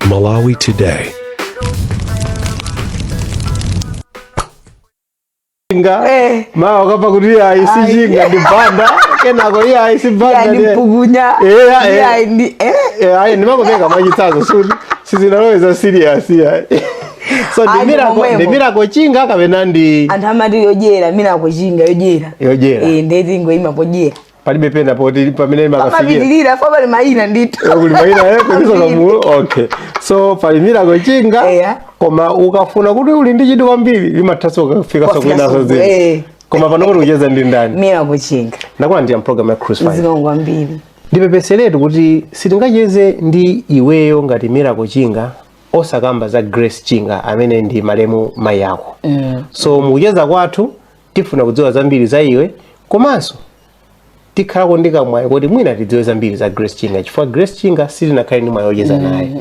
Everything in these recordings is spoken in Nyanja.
Malawi Today. Chinga. Eh. Mawa ukapa kuti ayi si Ayi. Chinga ndi Banda, kenako iye ayi si Banda. Iya, ndi Mpukunya. Eh, eh. Iya, ndi eh. Eh, ayi, ndimangopeka mwachitsanzo, suti sizinalowe serious ya. So ndi Ayi, Miracle, momwemo. ndi Miracle Chinga kapena ndi Anthu amati yodyera, Miracle Chinga yodyera. Yodyera. Eh, ndeti ngoyima podyera. Palibe pena poti pamene makafikira. Pamapitirira fo pali mayina ndithu. Kuli mayina, eh, kuliso kamulo. Okay, so pali Miracle Chinga. Eya. Koma ukafuna kuti uli ndi chidwi kwambiri, limathanso kufika Kwafika sokwinaso soko, zina. eh. Koma pano kuti kucheza ndi ndani? Miracle Chinga. Ndakulandira mpulogalamu ya Cruise 5. Zikomo kwambiri. Ndipepeseretu kuti sitingacheze ndi iweyo ngati Miracle Chinga osakamba za Grace Chinga, amene ndi malemu mayi ako. So mukucheza kwathu tifuna kudziwa zambiri za iwe, komanso tikhalako ndi kamwayi kuti mwina tidziwe zambiri za Grace Chinga, chifukwa Grace Chinga sitinakhale ndi mwayi wocheza naye.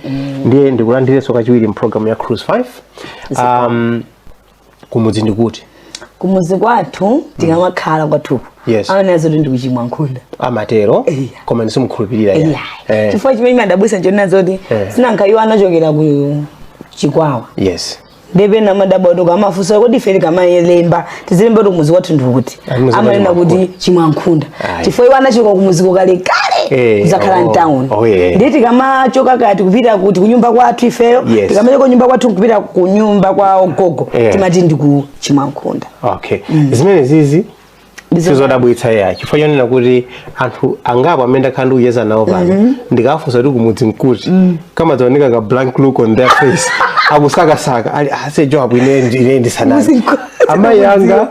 Ndiye ndikulandirenso kachiwiri mpulogalamu ya Cruise 5. Kumudzi ndikuti? Kumuzi kwathu, tikamakhala kwathuko, amanena zoti ndikuchimwa nkhunda. Amatero? Iya. Koma ndisimukhulupirira ya. Iya. Chifukwa chimene chimadabwitsa nchonena zoti sinankhaiwo anachokera ku Chikwawa. Ndepena amadabwa kuti amafunsa kuti ife tikamalemba tizilemba kuti kumuzi kwathu ndikuti? Amuzi Amanena kwathu. kuti Chimwankhunda, Ayi. chifukwa iwo anachoka kumuziko kalekale kuzakhala mtown. Ndiye tikamachoka kati kupita kuti kunyumba kwathu ifeyo, tikamachoka kunyumba kwathu kupita kunyumba kwa ogogo, timati ndiku Chimwankhunda. Okay, zimene zizi sizodabwitsa ya, chifukwa chonena kuti anthu angapo amene ndakhala ndikucheza nawo pano, ndikafunsa kuti kumudzi nkuti, kamadzaoneka ka blank look on their face, akusakasaka ali ase job, ine ndisanani. Kumudzi nkuti. Amayi anga,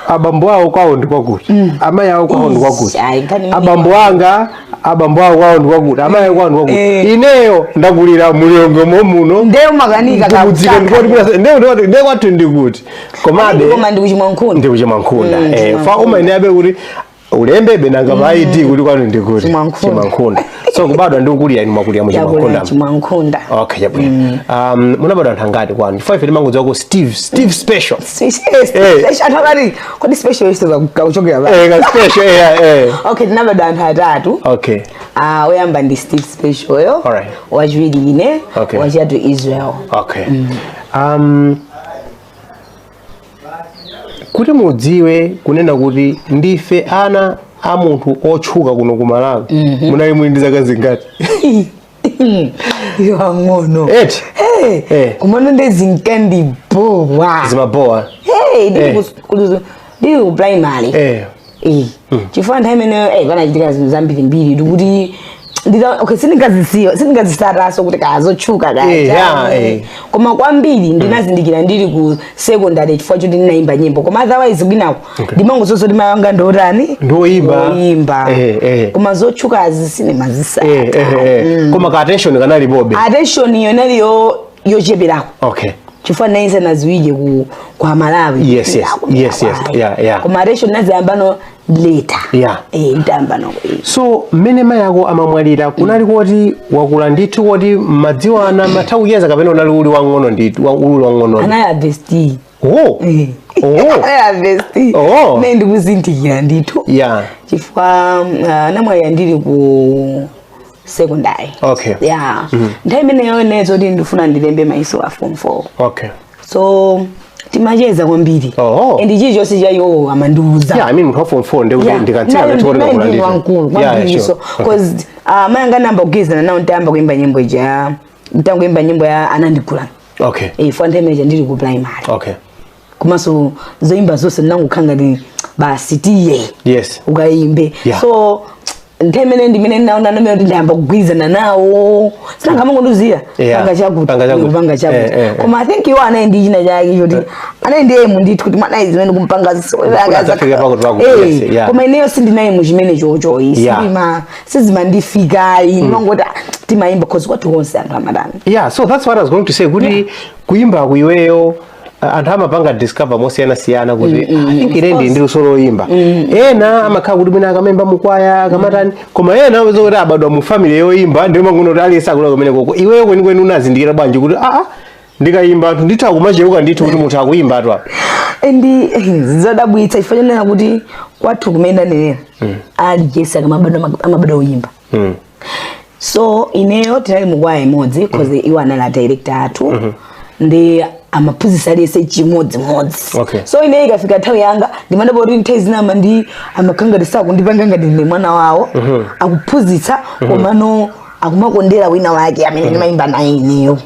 abambo awo kwawo ndi kwakuti, amayi awo kwawo ndi kwakuti, Ayi, nkhani imene abambo anga, abambo awo kwawo ndi kwakuti, amayi awo kwawo ndi kwakuti, ineyo ndakulira muliyongo muno. Ndiye umakanika. Kumudziko ndikuti ndiye kwathu ndikuti, komabe Koma ndikuchimwankhunda. Ndikuchimwankhunda. Mm, Eh, fa Chimwankhunda. umayenabe kuti ulembebe nanga pa ID kuti kwanu ndikuti? Chimwankhunda. Chimwankhunda. So kubadwa ndi kukulira, inu mwakulira mu Yakulira Chimwankhunda? Chimwankhunda. Okay, chabwino. Munabadwa anthu angati kwanu? Chifukwa ife timangodziwa ku Steve, Steve Special. Special, anthu akati kodi special iso kakuchokera pa? Eh, ka special, eh eh. Okay, tinabadwa anthu atatu. Ah, oyamba ndi Steve Special yo, wachiwiri ine, wachitatu Israel. Okay. Kuti mudziwe kunena kuti ndife ana a munthu otchuka kuno ku Malawi, munali muli ndi zaka zingati? Iyo ang'ono. Eti? Hey, kumano ndezinkandibowa. Zimabowa? Hey, ndili ndili ku primary. Eh, chifukwa nthawi imeneyo panachitika zinthu zambirimbiri, ndikuti okay, sindingazisiya, sindingazisataso kuti kazotchuka kachani. Koma kwambiri ndinazindikira ndili ku secondary, chifukwa choti ndinayimba nyimbo. Koma otherwise kwinako ndimangozoza kuti mayi anga ndotani? Ndoyimba. Ndoyimba. Eh. Koma zotchukazi sindimazisata. Eh. Koma ka attention kanalipobe? Attention iyo inali yocheperako, chifukwa nayense naziwije ku kwa Malawi. Koma attention naziyambano later. Eh, ntayambano. So mmene mayi ako amamwalira, kunali kuti wakula ndithu, kuti madziwana, matha kucheza, kapena unali uli wang'ono ndithu, uli wang'ono? Anali a bestie. Oh. Anali a bestie. Ne ndikuzindikira ndithu, chifukwa namwalira ndili ku secondary. Yeah, nthawi imeneyo nezo kuti ndifuna ndilembe mayeso a form 4. So timacheza kwambiri. And chilichonse cha iwo amandiuza. Yeah, I mean, munthu wa form 4 ndekuti ndikantsika ndithu kuti kakula ndithu. Wankulu kwambiri. So cause mayi anga namba kugezana nawo ntayamba kuimba nyimbo ija ntangoimba nyimbo ya Anandigula. Eh, fo nthawi imeneja ndili ku primary. Komanso zoimba zonse ndinangokhala ngati basi tiye ukayimbe. So nthawi imene ndimene ndinaona namene kuti ndayamba kugwirizana nawo, sinangamangonduzira panga chakuti, Panga chakuti. panga chakuti. Eh. Koma I think iwo anayi ndi china chake choti anayi ndi emu ndithu kuti mwanayi zimene kumpanga. Adzafika pakuti pakuti, yes, yeah. Koma ineyo sindinayi mu chimene chochoyi. Sindima sizimandifikayi, ndimangoti ah, timayimba cause kwathu konse anthu amadani. Yeah, so that's what I was going to say, kuti kuimba kuiweyo, anthu amapanga discover mosiyanasiyana kuti I think ine ndi luso loyimba. Ena amakhala kuti mwina akamayimba mukwaya, akamatani, koma ena amapeza kuti abadwa mu family yoyimba, ndiye mangono kuti aliyense akula kumene koko. Iweyo kwenikweni unazindikira bwanji kuti aa, ndikayimba anthu ndithu akumacheuka ndithu kuti munthu akuyimba atu apa? Ndi zodabwitsa, chifukwa chonena kuti kwathu kumene ndanenera, aliyense akamabadwa amabadwa oyimba. So ineyo tinali mukwaya imodzi, 'cause iwo anali a director athu, ndi amaphunzitsa aliyense chimodzimodzi. So ineyo ikafika nthawi yanga, ndimandapo kuti nthawi zina amandi amakhanga sakundipanga ngati ndine mwana wawo, akuphunzitsa, komano akumakondera wina wake amene ndimayimba naye ineyo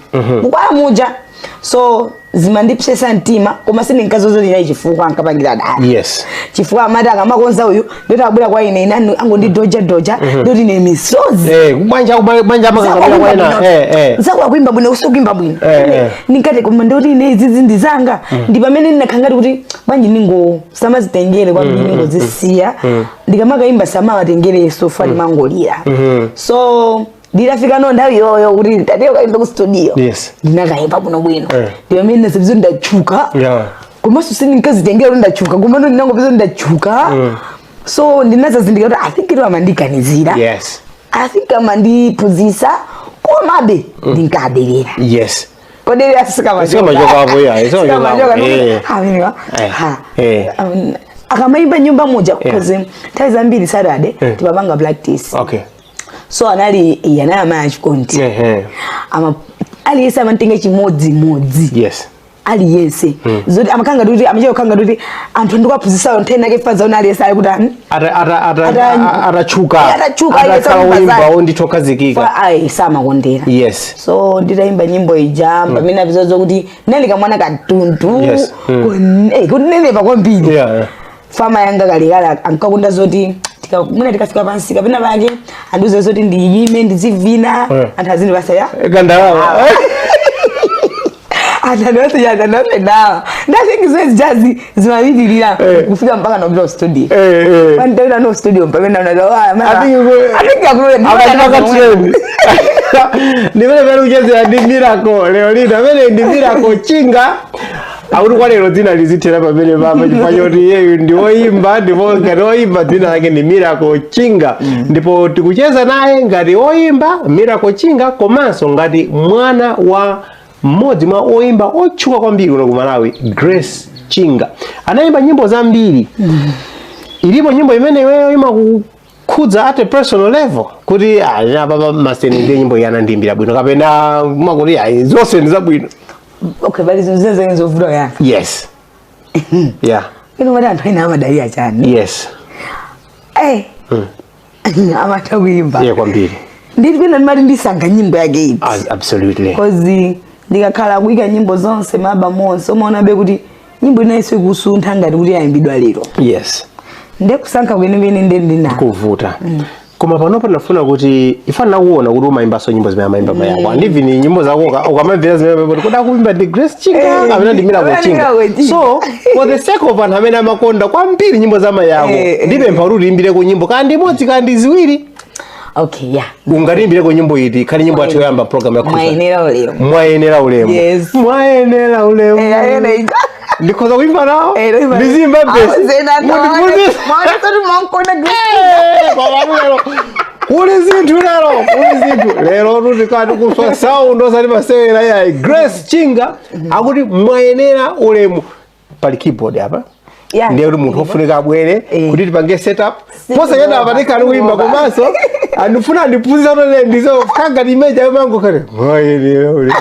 mukwaya muja. So zimandipsesa mtima, koma sindinkazozo ndinayi chifukwa ankapangira dala, chifukwa amati akamakonza uyu, ndoti abwera kwa ine, inani angondidoja doja, ndoti ine misozi. Bwanja bwanja amakangamira kwa ina. Zakuwa kuimba bwino, usokuimba bwino. Ninkati koma ndoti ine izizi ndizanga. Ndi pamene ndinakhangati kuti bwanji ningo samazitengere kwambiri, ningozisiya, ndikamakayimba samawatengere, sofa ndimangolira. So ndinafika no nthawi yoyo kuti tatiyo kayimba ku studio. Ndinakayimba bwino bwino. Ndi pamene ndinasabisa ndachuka. Komanso sindinkazitengera kuti ndachuka, komano ndinangopeza kuti ndachuka. So ndinazazindika kuti I think ito amandiganizira, I think amandiphunzitsa, komabe ndinkaderera. Koderera. Sikamachokapo, yeah, sikamachokapo. Akamayimba nyumba moja, because nthawi zambiri Saturday timapanga practice. So anali iye anali amayi achikondi. Ama aliyense amantenga chimodzimodzi. Aliyense zoti amakhanga kuti amacheka kukhanga kuti anthu ndikuwaphunzisayo, nthawi nake fazaona aliyense ali kuti ani Atachuka. Atachuka, atakhala aliyense. woyimba ndithokhazikika. Ayi, samakondera. So nditayimba nyimbo ija, pamene apizazo kuti nali kamwana katundu, kunenepa kwambiri. Fama yanga kalekale ankakonda zoti mwina tikafika pansi kapena pake andiuze zoti ndiyime, ndizivina, anthu azindipasa ya Kandalama. Anthu andipasa ndawa. Ndathink zimene zijazi zimapitirira kufika mpaka nakupita ku studio. Panditaita no studio, pamene I think Akachipaka trend. Ndimene pali kuchezera ndi Miracle lero lino, amene ndi Miracle Chinga. Akuti kwa lero dzina lizithera pamene papa, chifukwa choti iyeyu ndi woyimba, ndipo ngati woyimba dzina lake ndi Miracle Chinga, ndipo tikucheza naye ngati woyimba Miracle Chinga, komanso ngati mwana wa mmodzi mwa oyimba otchuka kwambiri kuno ku Malawi, Grace Chinga. Anayimba nyimbo zambiri. Ilipo nyimbo imene iweyo imakukhudza at a personal level kuti ah, apa maseni ndiye nyimbo iyi anandiyimbira bwino, kapena makuti ayi, zonse ndi zabwino? Okay, pali zinthu zina zovuta yanga. Ino mati anthu ena amadalira chani? Amatha kuimba. Yeah, kwambiri. Nditi pena ndimati ndisankha nyimbo yake iti. Absolutely. 'Cause ndikakhala kuyika nyimbo zonse ma album onse, umaonabe kuti nyimbo inayinso ikusuntha ngati kuti yayimbidwa lero. Nde kusankha kwenikweni nde ndinako. Kuvuta. Koma panopo ndinafuna kuti ifana kuona kuti umayimbanso nyimbo zimene amayimba mayi ako, and even nyimbo zako ukamamvera zimene amaimba, kuti akuimba ndi Grace Chinga kapena ndi Miracle Kapena Chinga. Miracle Chinga. So for the sake of anthu amene amakonda kwambiri nyimbo za mayi ako, ndipempha kuti uyimbireko nyimbo kandi imodzi kandi ziwiri. Okay, yeah. Ungatiyimbireko nyimbo iti khali nyimbo yathu yoyamba program ya Cruise? Mwayenera ulemu. Mwayenera ulemu. Yes. Mwayenera ulemu. Ayena ija. Ndikhoza kuimba nawo? Ndimba. Ndizimba besi? Mundiphunzitse. Baba, lero kuli zinthu, lero kuli zinthu, lero tutikati kuswa sound osati masewera yayi. Grace Chinga akuti mwayenera ulemu. Pali keyboard apa? Yeah. Ndiye kuti munthu ofunika abwere kuti tipange setup posachedwa apa, tikhale kuimba, komanso andifuna andiphunzitsa kuti ndizo kanga timeja yomango kale mwayenera ulemu,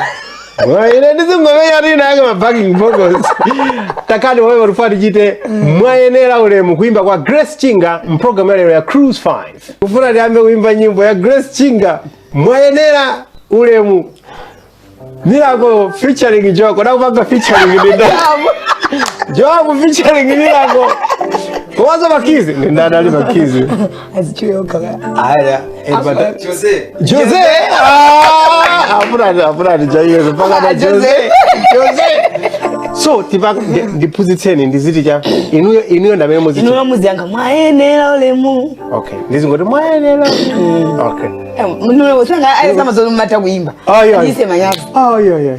mwayenera, ndizingomenya tina yake ma backing vocals. Takati wewe rufaa tichite mwayenera ulemu, kuimba kwa Grace Chinga mpulogalamu ya lero ya Cruise 5. Kufuna tiyambe kuimba nyimbo ya Grace Chinga, mwayenera ulemu, Miracle featuring Joko. Nakupanga featuring ndi ndani? Joabu featuring Miracle. Komanso ma keys. Ndi ndani ali ma keys? Aya, but Jose. Jose. Ah, afuna afuna ndijayiwe mpaka na Jose. Jose. So tipa ndiphunzitseni, ndiziti cha inuyo, inuyo ndamene muziti. Inuyo muziyankha mwayenera ulemu. Okay. Ndizingoti mwayenera. Okay. Inuyo usanga ayesama mata kuimba. Ayi, ayi. Ndise manyazi. Ayi, ayi.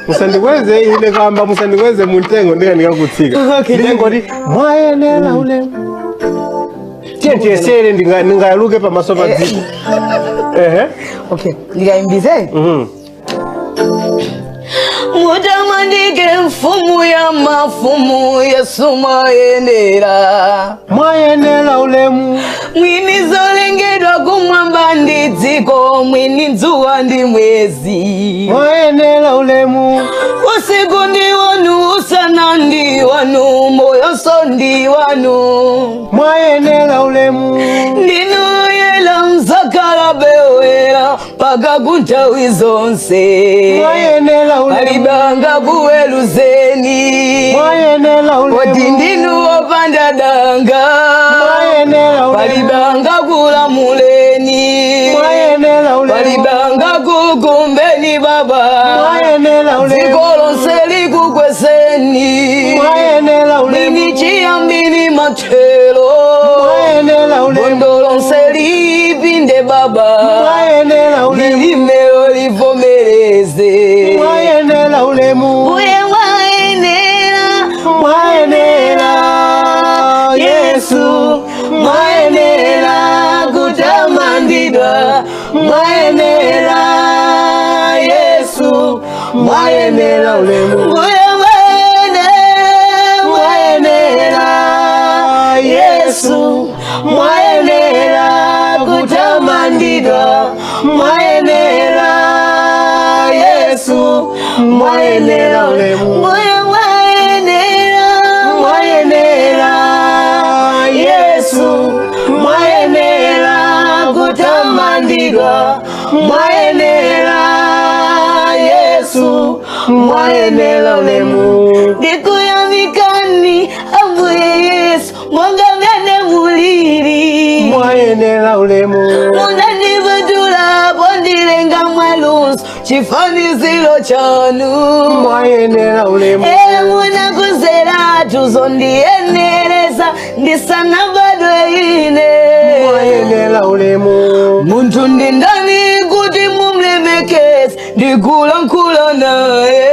Musandikweze ine kamba, musandikweze muntengo ndika ndikakutsika. Okay. Ndingoti mwayenera ulemu. Tiye tiyesere, ndingayaluke pamaso pa dziko. Ehe. Okay, ndikayimbise. Mutamandike mfumu ya mafumu, Yesu mwayenera. Mwayenera ulemu. Mwini zolengedwa. Wakumwamba ndi dziko, mwini dzuwa ndi mwezi. Mwayenera ulemu. Usiku ndi wanu, usana ndi wanu, moyonso ndi wanu. Mwayenera ulemu. Ndinu oyera, muzakhala oyera mpaka kunthawi zonse. Mwayenera ulemu. Palibe angakuweruzeni. Mwayenera Poti ulemu. ndinu wopanda danga. Mwayenera ulemu. Palibe angakulamuleni. Mwayenera ulemu. Palibe angakukumbeni baba. Mwayenera ulemu. Dziko lonse likukwezeni. Mwayenera ulemu. Mwini chiyambi ndi mathero. Mwayenera ulemu. Bondo lonse lipinde baba. Mwayenera ulemu. Lilimelo livomereze. Mwayenera ulemu. Mbuye mwayenera. Mwayenera Yesu, mwayenera kutamandidwa, mwayenera Yesu, mwayenera ulemu. Mbuye mwayenera, Mwayenera Yesu, mwayenera kutamandidwa, mwayenera Yesu, Mwayenera ulemu. Mbuye mwayenera, Mwayenera Yesu, mwayenera kutamandidwa, mwayenera Yesu, mwayenera ulemu. Ndikuyamikani Ambuye Yesu, monga mene mulili. Mwayenera ulemu. Munandipatula pondilenga mwaluso, chifaniziro chanu. Mwayenera ulemu. E munakonzeratu zondiyenereza ndisanabadwe ine. Mwayenera ulemu. Munthu ndi ndani kuti mumlemekeze ndikulankhula naye?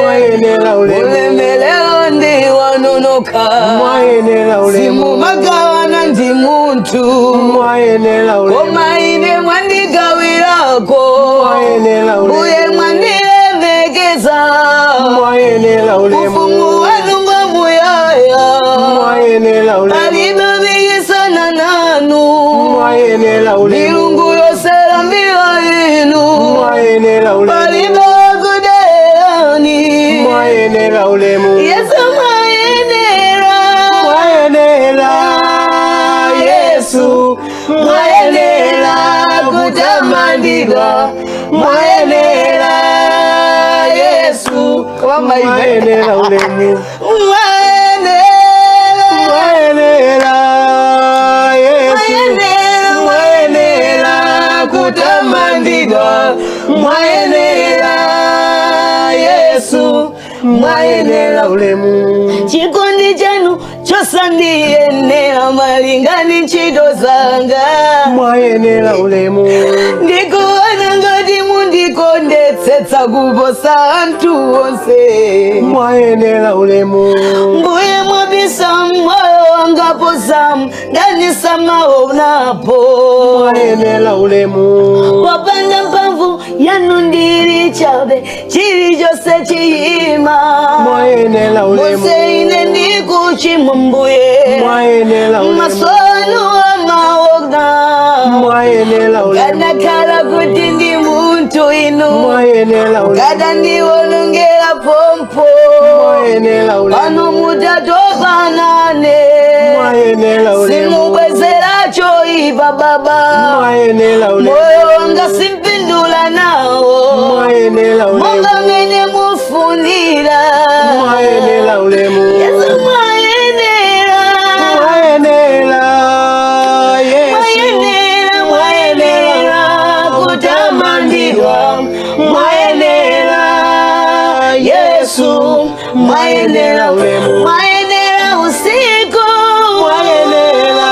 Mwayenera ulemu. Ulemelero ndi wanu nokha. Mwayenera ulemu. Simumagawana ndi munthu. Mwayenera ulemu. Koma ine mwandigawirako. Mwayenera ulemu. Mbuye mwandilemekeza. Mwayenera ulemu. Ufumu wanu ngwamuyaya. Mwayenera ulemu. Palibe opikisana nanu. Mwayenera ulemu. Milungu yonse lambira inu. Mwayenera ulemu. Palibe wakuderani. Mwayenera ulemu. Yesu mwayenera. Mwayenera Yesu, mwayenera kutamandidwa, mwayenera Yesu, Mwayenera ulemu. Mwayenera. Mwayenera Yesu. Mwayenera, Mwayenera kutamandidwa, mwayenera Yesu, mwayenera ulemu. Chikondi chanu chosandiyenera malinga ndi ntchito zanga. Mwayenera ulemu. Ndikuona ngati mundikondetsetsa kuposa anthu onse. Mwayenera ulemu. Mbuye mwabisa moyo wanga posa ndani samaonapo. Mwayenera ulemu. Popanda mphamvu yanu ndili chabe, chilichonse chiyima. Mwayenera ulemu. Monse ine ndikuchimwa mbuye, Mwayenera ulemu. maso anu amaona. Mwayenera ulemu. Kanakhala kuti ndi munthu inu, Mwayenera ulemu. kada ndiwonongera pompo. Mwayenera ulemu. Pano mutatopa nane. Mwayenera ulemu. Simubwezera choipa baba. Mwayenera ulemu. Moyo wanga simpindula nawo. Mwayenera ulemu. Monga mene mufunira. Mwayenera ulemu. Yesu mwayenera. Mwayenera Yesu. Mwayenera, mwayenera kutamandidwa, mwayenera Yesu, Mwayenera ulemu. Mwayenera usiku. Mwayenera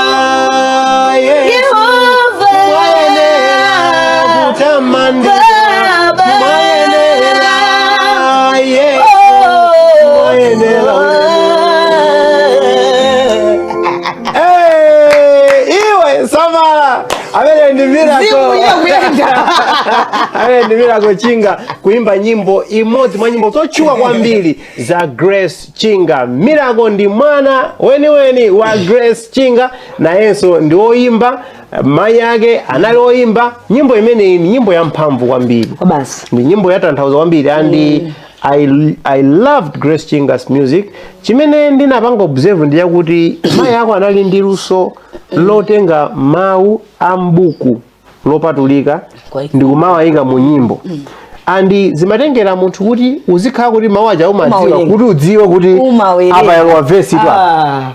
Yesu. Yehova. Mwayenera kutamandidwa. Baba. Mwayenera Yesu. Oh. Mwayenera Hey, iwe samala amene ndi Miracle. Zimu yakuyenda. Amene ndi Miracle Chinga kuimba nyimbo imodzi mwa nyimbo zotchuka kwambiri za Grace Chinga. Miracle ndi mwana weniweni wa Grace Chinga, nayenso ndi woyimba. Mayi ake anali oyimba. Nyimbo imeneyi ni nyimbo yamphamvu kwambiri. Basi. Ndi nyimbo yatanthauzo kwambiri and I loved Grace Chinga's music. Chimene ndinapanga observe ndi yakuti mayi ako anali ndi luso lotenga mawu a mbuku lopatulika ndi kumawayika mu nyimbo, and zimatengera munthu kuti uzikhala kuti mawu aja umadziwa, Umawerenga. kuti udziwe kuti Umawerenga. apa yalowa vesi tu apa.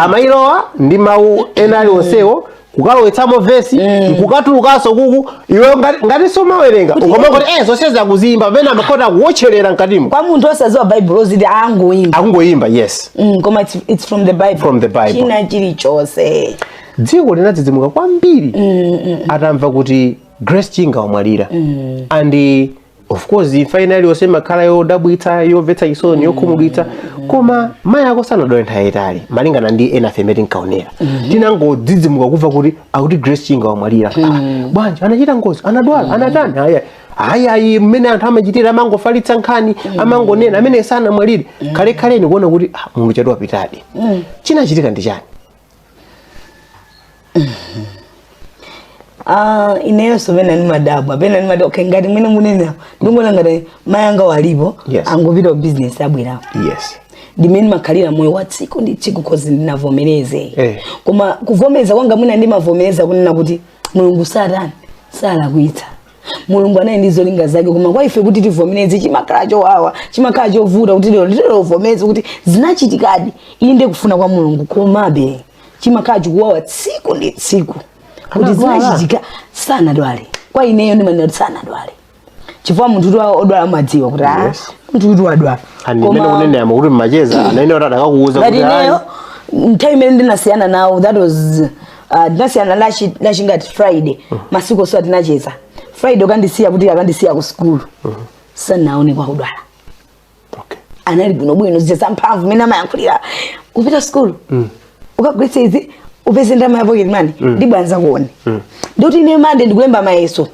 Amayilowa ndi mawu ena aliwonsewo, kukalowetsamo vesi, nkukatulukanso kuku. Iwe ngati sumawerenga, ukamangoti zonse zakuzimba, pamene amakhota akuwotcherera mkatimo. Kwa munthu osadziwa Baibulo ziti angoyimba. Akungoyimba, yes. Koma it's from the Bible. From the Bible. China chilichonse. Dziko linadzidzimuka kwambiri atamva kuti Grace Chinga wamwalira, and of course imfa ina iliyonse imakhala yodabwitsa, yomvetsa chisoni, yokhumudwitsa, koma mayi ako sanadwale nthawi yayitali malingana ndi ena afe imene tinkaonera. Tinangodzidzimuka kumva kuti akuti Grace Chinga wamwalira. Ah, bwanji? Anachita ngozi? Anadwala? Anatani? Aya, ayi, ayi, mmene anthu amachitira, amangofalitsa nkhani, amangonena amene sanamwalire kalekhaleni, kuona kuti ah, munthu chatu wapitadi. Chinachitika ndi chani? Ah, ineyonso pena ndimadabwa, pena ndimati okay, ngati mwene munena, ndingoona ngati mayi anga walipo, angopita ku business, abwerapo. Ndimene ndimakhalira moyo wa tsiku ndi tsiku, 'cause ndinavomereze. Koma kuvomereza kwanga, mwina ndimavomereza kunena kuti Mulungu satani salakwitsa, Mulungu anali ndi zolinga zake. Koma kwa ife kuti tivomereze chimakhala chowawa, chimakhala chovuta kuti lero lero uvomereze kuti zinachitikadi, inde kufuna kwa Mulungu, komabe chimakhala chikuwawa tsiku ndi tsiku kuti Anadwala. zinachitika. Sanadwale. Kwa ineyo ndimanena kuti sanadwale, chifukwa munthu kuti odwala amadziwa kuti ah, munthu kuti wadwala. And imene kunenera kuti mmacheza anaine kuti adakakuuza Ngati kuti ineyo nthawi imene ndinasiyana nawo, that was ndinasiyana lachingati Friday, masiku onse tinacheza Friday, ukandisiya kuti akandisiya ku sukulu, sanaone kwa kudwala. Anali bwinobwino, zija zamphamvu imene amayankhulira kupita sukulu, ukagulitsa izi, upeze ndalama ya pocket money, ndibwanza kuone. Ndikuti ine Mande ndikulemba mayeso,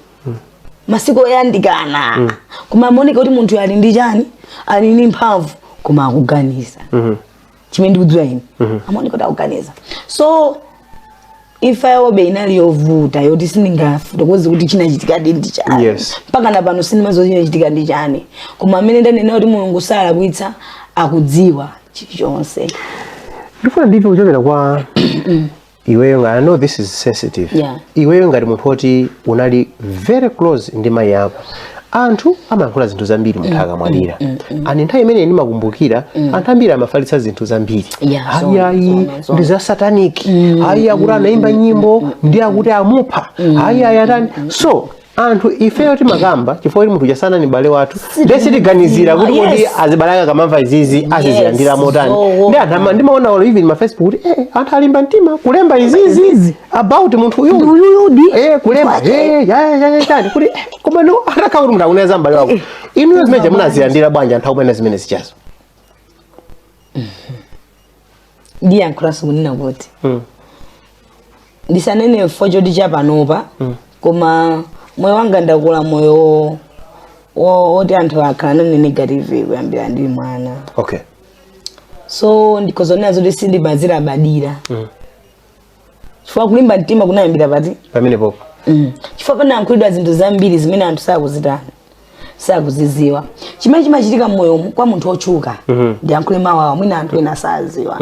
masiku oyandikana, koma amaoneka kuti munthu ali ndi chani, ali ndi mphamvu, koma akuganiza. Chimene ndikudziwa ine, amaoneka kuti akuganiza. So imfa yawobe inali yovuta yoti sindingafotokoze kuti chinachitika ndi chani. Mpaka na pano sindimadziwa chinachitika ndi chani, koma amene ndanena kuti Mulungu salakwitsa, akudziwa chilichonse. Ndifuna ndimve kuchokera kwa iweyo ngati, I know this is sensitive, iweyo ngati munthu woti unali very close ndi mayi ako. Anthu amayankhula zinthu zambiri munthu akamwalira, and nthawi imene ndimakumbukira anthu ambiri amafalitsa zinthu zambiri. Yeah, Ayi, zona, ayi, zona, zona. ndi za satanic, ayi, akuti anayimba nyimbo ndi akuti amupha, ayi, ayi, atani. So anthu ifeyo timakamba chifukwa kuti munthu chasana ni bale wathu, ndiye sitiganizira kuti kodi azibale ake akamamva izizi azizilandira motani? Ndi anthu ndimaona olo even ma Facebook kuti anthu alimba mtima kulemba izizi about munthu uyu. Uyuyudi. Kulemba Wake. Ya ya ya chani kuti koma no atakhala kuti munthu akunena za m'bale wako, inuyo zimene munazilandira bwanji, anthu akumene zimene zichazo? Ndiyankhulanso kunena kuti ndisanene fo choti chapanopa, koma moyo wanga ndakula moyo woti anthu akhala nane negative kuyambira ndili mwana. So ndikozonena zoti sindimazilabadira, chifukwa kulimba mtima kunayambira pati? Pamene popo. Chifukwa panayankhulidwa zinthu zambiri zimene anthu sakuzitani, sakuziziwa. Chimene chimachitika mmoyomu kwa munthu otchuka, ndiyankhule mawu awa, mwina anthu ena saziwa,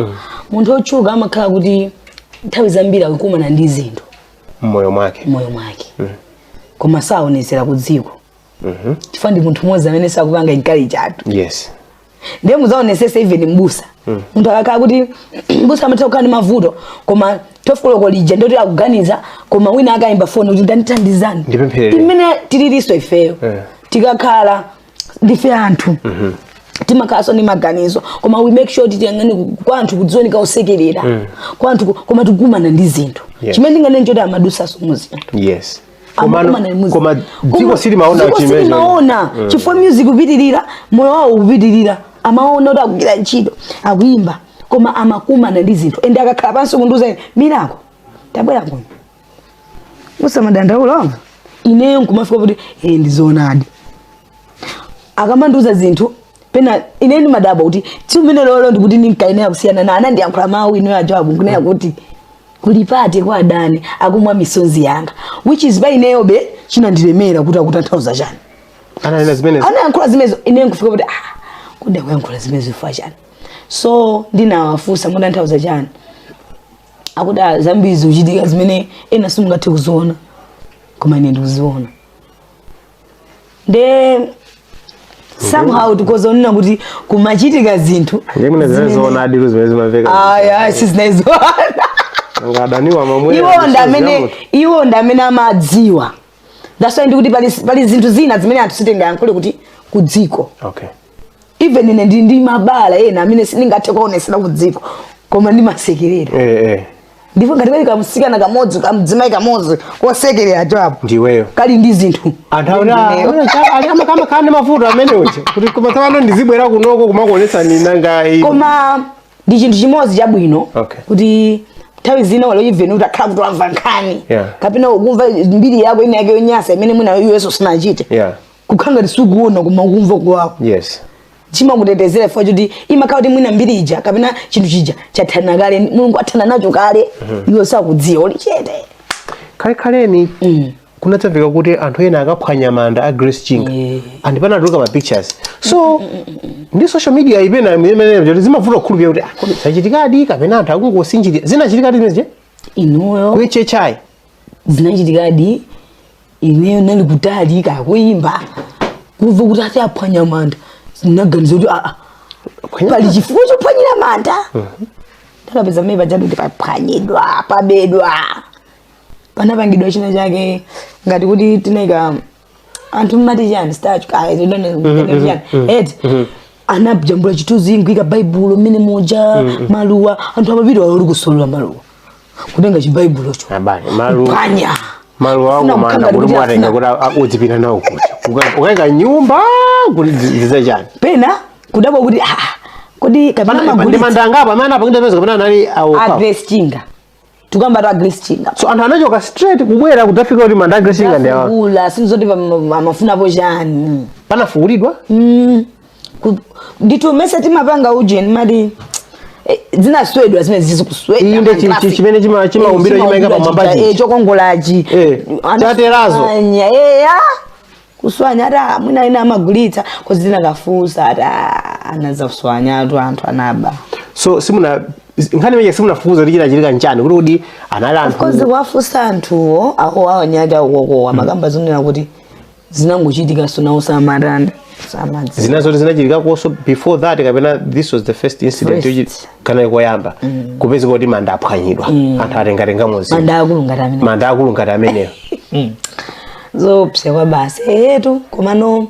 munthu otchuka amakhala kuti nthawi zambiri akukumana ndi zinthu mmoyo mwake, mmoyo mwake, koma saonetsera ku dziko, chifukwa ndi munthu mmodzi amene sakupanga encourage anthu. Ndiye muzaonesese, even mbusa, munthu akakhala kuti mbusa amatha kukhala ndi mavuto, koma 12 koloko lija ndoti akuganiza, koma wina akayimba foni kuti ndandithandizani, Ndipempherere. Timene tililiso ifeyo, tikakhala ndife anthu, timakhalanso ndi maganizo, koma we make sure kuti tiyang'ane kwa anthu kudzioneka osekerera kwa anthu, koma tikukumana ndi zinthu. Chimene ndinganene choti amadusaso mu zinthu. Amakumana ndi music. Koma dziko silimaona Dziko chimene silimaona, chifukwa music kupitirira, moyo wawo kupitirira, amaona kuti akugwira ntchito, akuyimba, koma amakumana ndi zinthu. Ende akakhala pansi kundiuza ine, "Miracle, tabwera kuno, usamadandaula." Ineyo nkumafika kuti ndizoonadi. Akamandiuza zinthu pena ine ndimadabwa kuti tsiku limene lolo ndikuti ndinkayenera kusiyana na anandiyankhula mawu ineyo ajawabu nkunena kuti Kulipate kwa adani akumwa misonzi yanga, which is by ineyobe chinandilemera kuti akutanthauza chani. Ananena zimenezo? Anayankhula zimenezo. Ine nkufika kuti, ah, kodi akuyankhula zimenezo chifukwa chani? So ndinawafunsa, mutanthauza chani? Akuti, "Ah, zambiri zikuchitika zimene ena simungathe kuziona, koma ine ndikuziona." Nde somehow tikozonena kuti kumachitika zinthu Ndiye mwina zimene zoona adilu zimene zimamveka. Aya, sizinazoona. Nga adaniwa mamwera Iwo ndi misozi ya amene munthu. Iwo ndi amene amadziwa. That's why ndikuti pali zinthu zina zimene anthu sitingayankhule kuti ku dziko. Even ine ndi mabala ena amene sindingathe kuonesera ku dziko, koma ndimasekerera. Ndipo ngati kali kamsikana kamodzi, kamdzimai kamodzi kosekerera chapo, Ndiweyo. kali ndi zinthu. Anthu akuti, "Ah, ali amakhala ndi mavuto amene uja kuti, koma tsopano ndizibwera kunoko kumakuonetsa nanga Koma ndi chinthu chimodzi chabwino kuti nthawi zina walo even utakhala kuti wamva nkhani kapena ukumva mbiri yako ina yake yonyasa imene mwina iwenso sunachite, kukhala ngati sukuona koma ukumva kuwawa, chimakutetezera chifukwa choti imakhala kuti mwina mbiri ija kapena chinthu chija chathana kale, Mulungu athana nacho kale, iwe sakudziwa, uli chete. Kalekhaleni kunadzamveka kuti anthu ena akaphwanya manda a Grace Chinga and panatuluka ma pictures. So ndi social media ipena imene kuti zimavuta kukhulupirira kuti, ah, kodi zachitikadi kapena anthu akungosinjirira? Zinachitikadi zimenezi? Inuyo? Ku HHI. Zinachitikadi. Ineyo nali kutali kakuyimba, kumva kuti ati aphwanya manda, zinaganiza kuti aa, pali chifukwa chophwanyira manda. Ndakapeza mmene pajatu kuti paphwanyidwa, pabedwa, panapangidwa china chake ngati kuti tinayika anthu mmati chani, statue, chani eti, anajambula chithunzi, nkuika Baibulo mmene muja, maluwa. Anthu amapita uli kusolola maluwa, kutenga chibaibulocho, Abale, malu phwanya. Maluwa Kufuna ako manda kukhala kuti kuti mwatenga kuti udzipita nawo kuti ukayika nyumba kuti zidzachani? Pena kudabwa kuti, ah, kodi kapena Ndi magulitsa. manda angapo amene anapangidwa peza kapena anali awo? A Grace Chinga, tukamba tu a Grace Chinga. So anthu anachoka straight kubwera kudzafika kuti manda a Grace Chinga ndi awa? Kula sinzoti amafunapo chani. Panafukulidwa? Ndithu mese timapanga ujeni mati zinaswedwa zimene zizikuswedwa. Inde, chimene chimaumbidwa, chimayika pamwamba chichi. Chokongolachi. Chaterazo. Eya, kuswanya ata mwina ina amagulitsa kozi zinakafunsa ata anazaswanya atu anthu anaba. So simuna nkhani imene simunafufuza kuti chinachitika nchani, kuti anali Of course, anthu? Wafunsa anthuwo awo awanyanja ukokowa, makamba zonena kuti zinangochitika, so nawo samatani, samadziwa. Zina zoti zinachitika before that kapena this was the first incident? First. Kana koyamba kupezeka kuti manda aphwanyidwa, anthu atengatenga mozi. Manda akulu ngati amene. Manda akulu ngati ameneyo. Zopsa kwa basi etu. Komano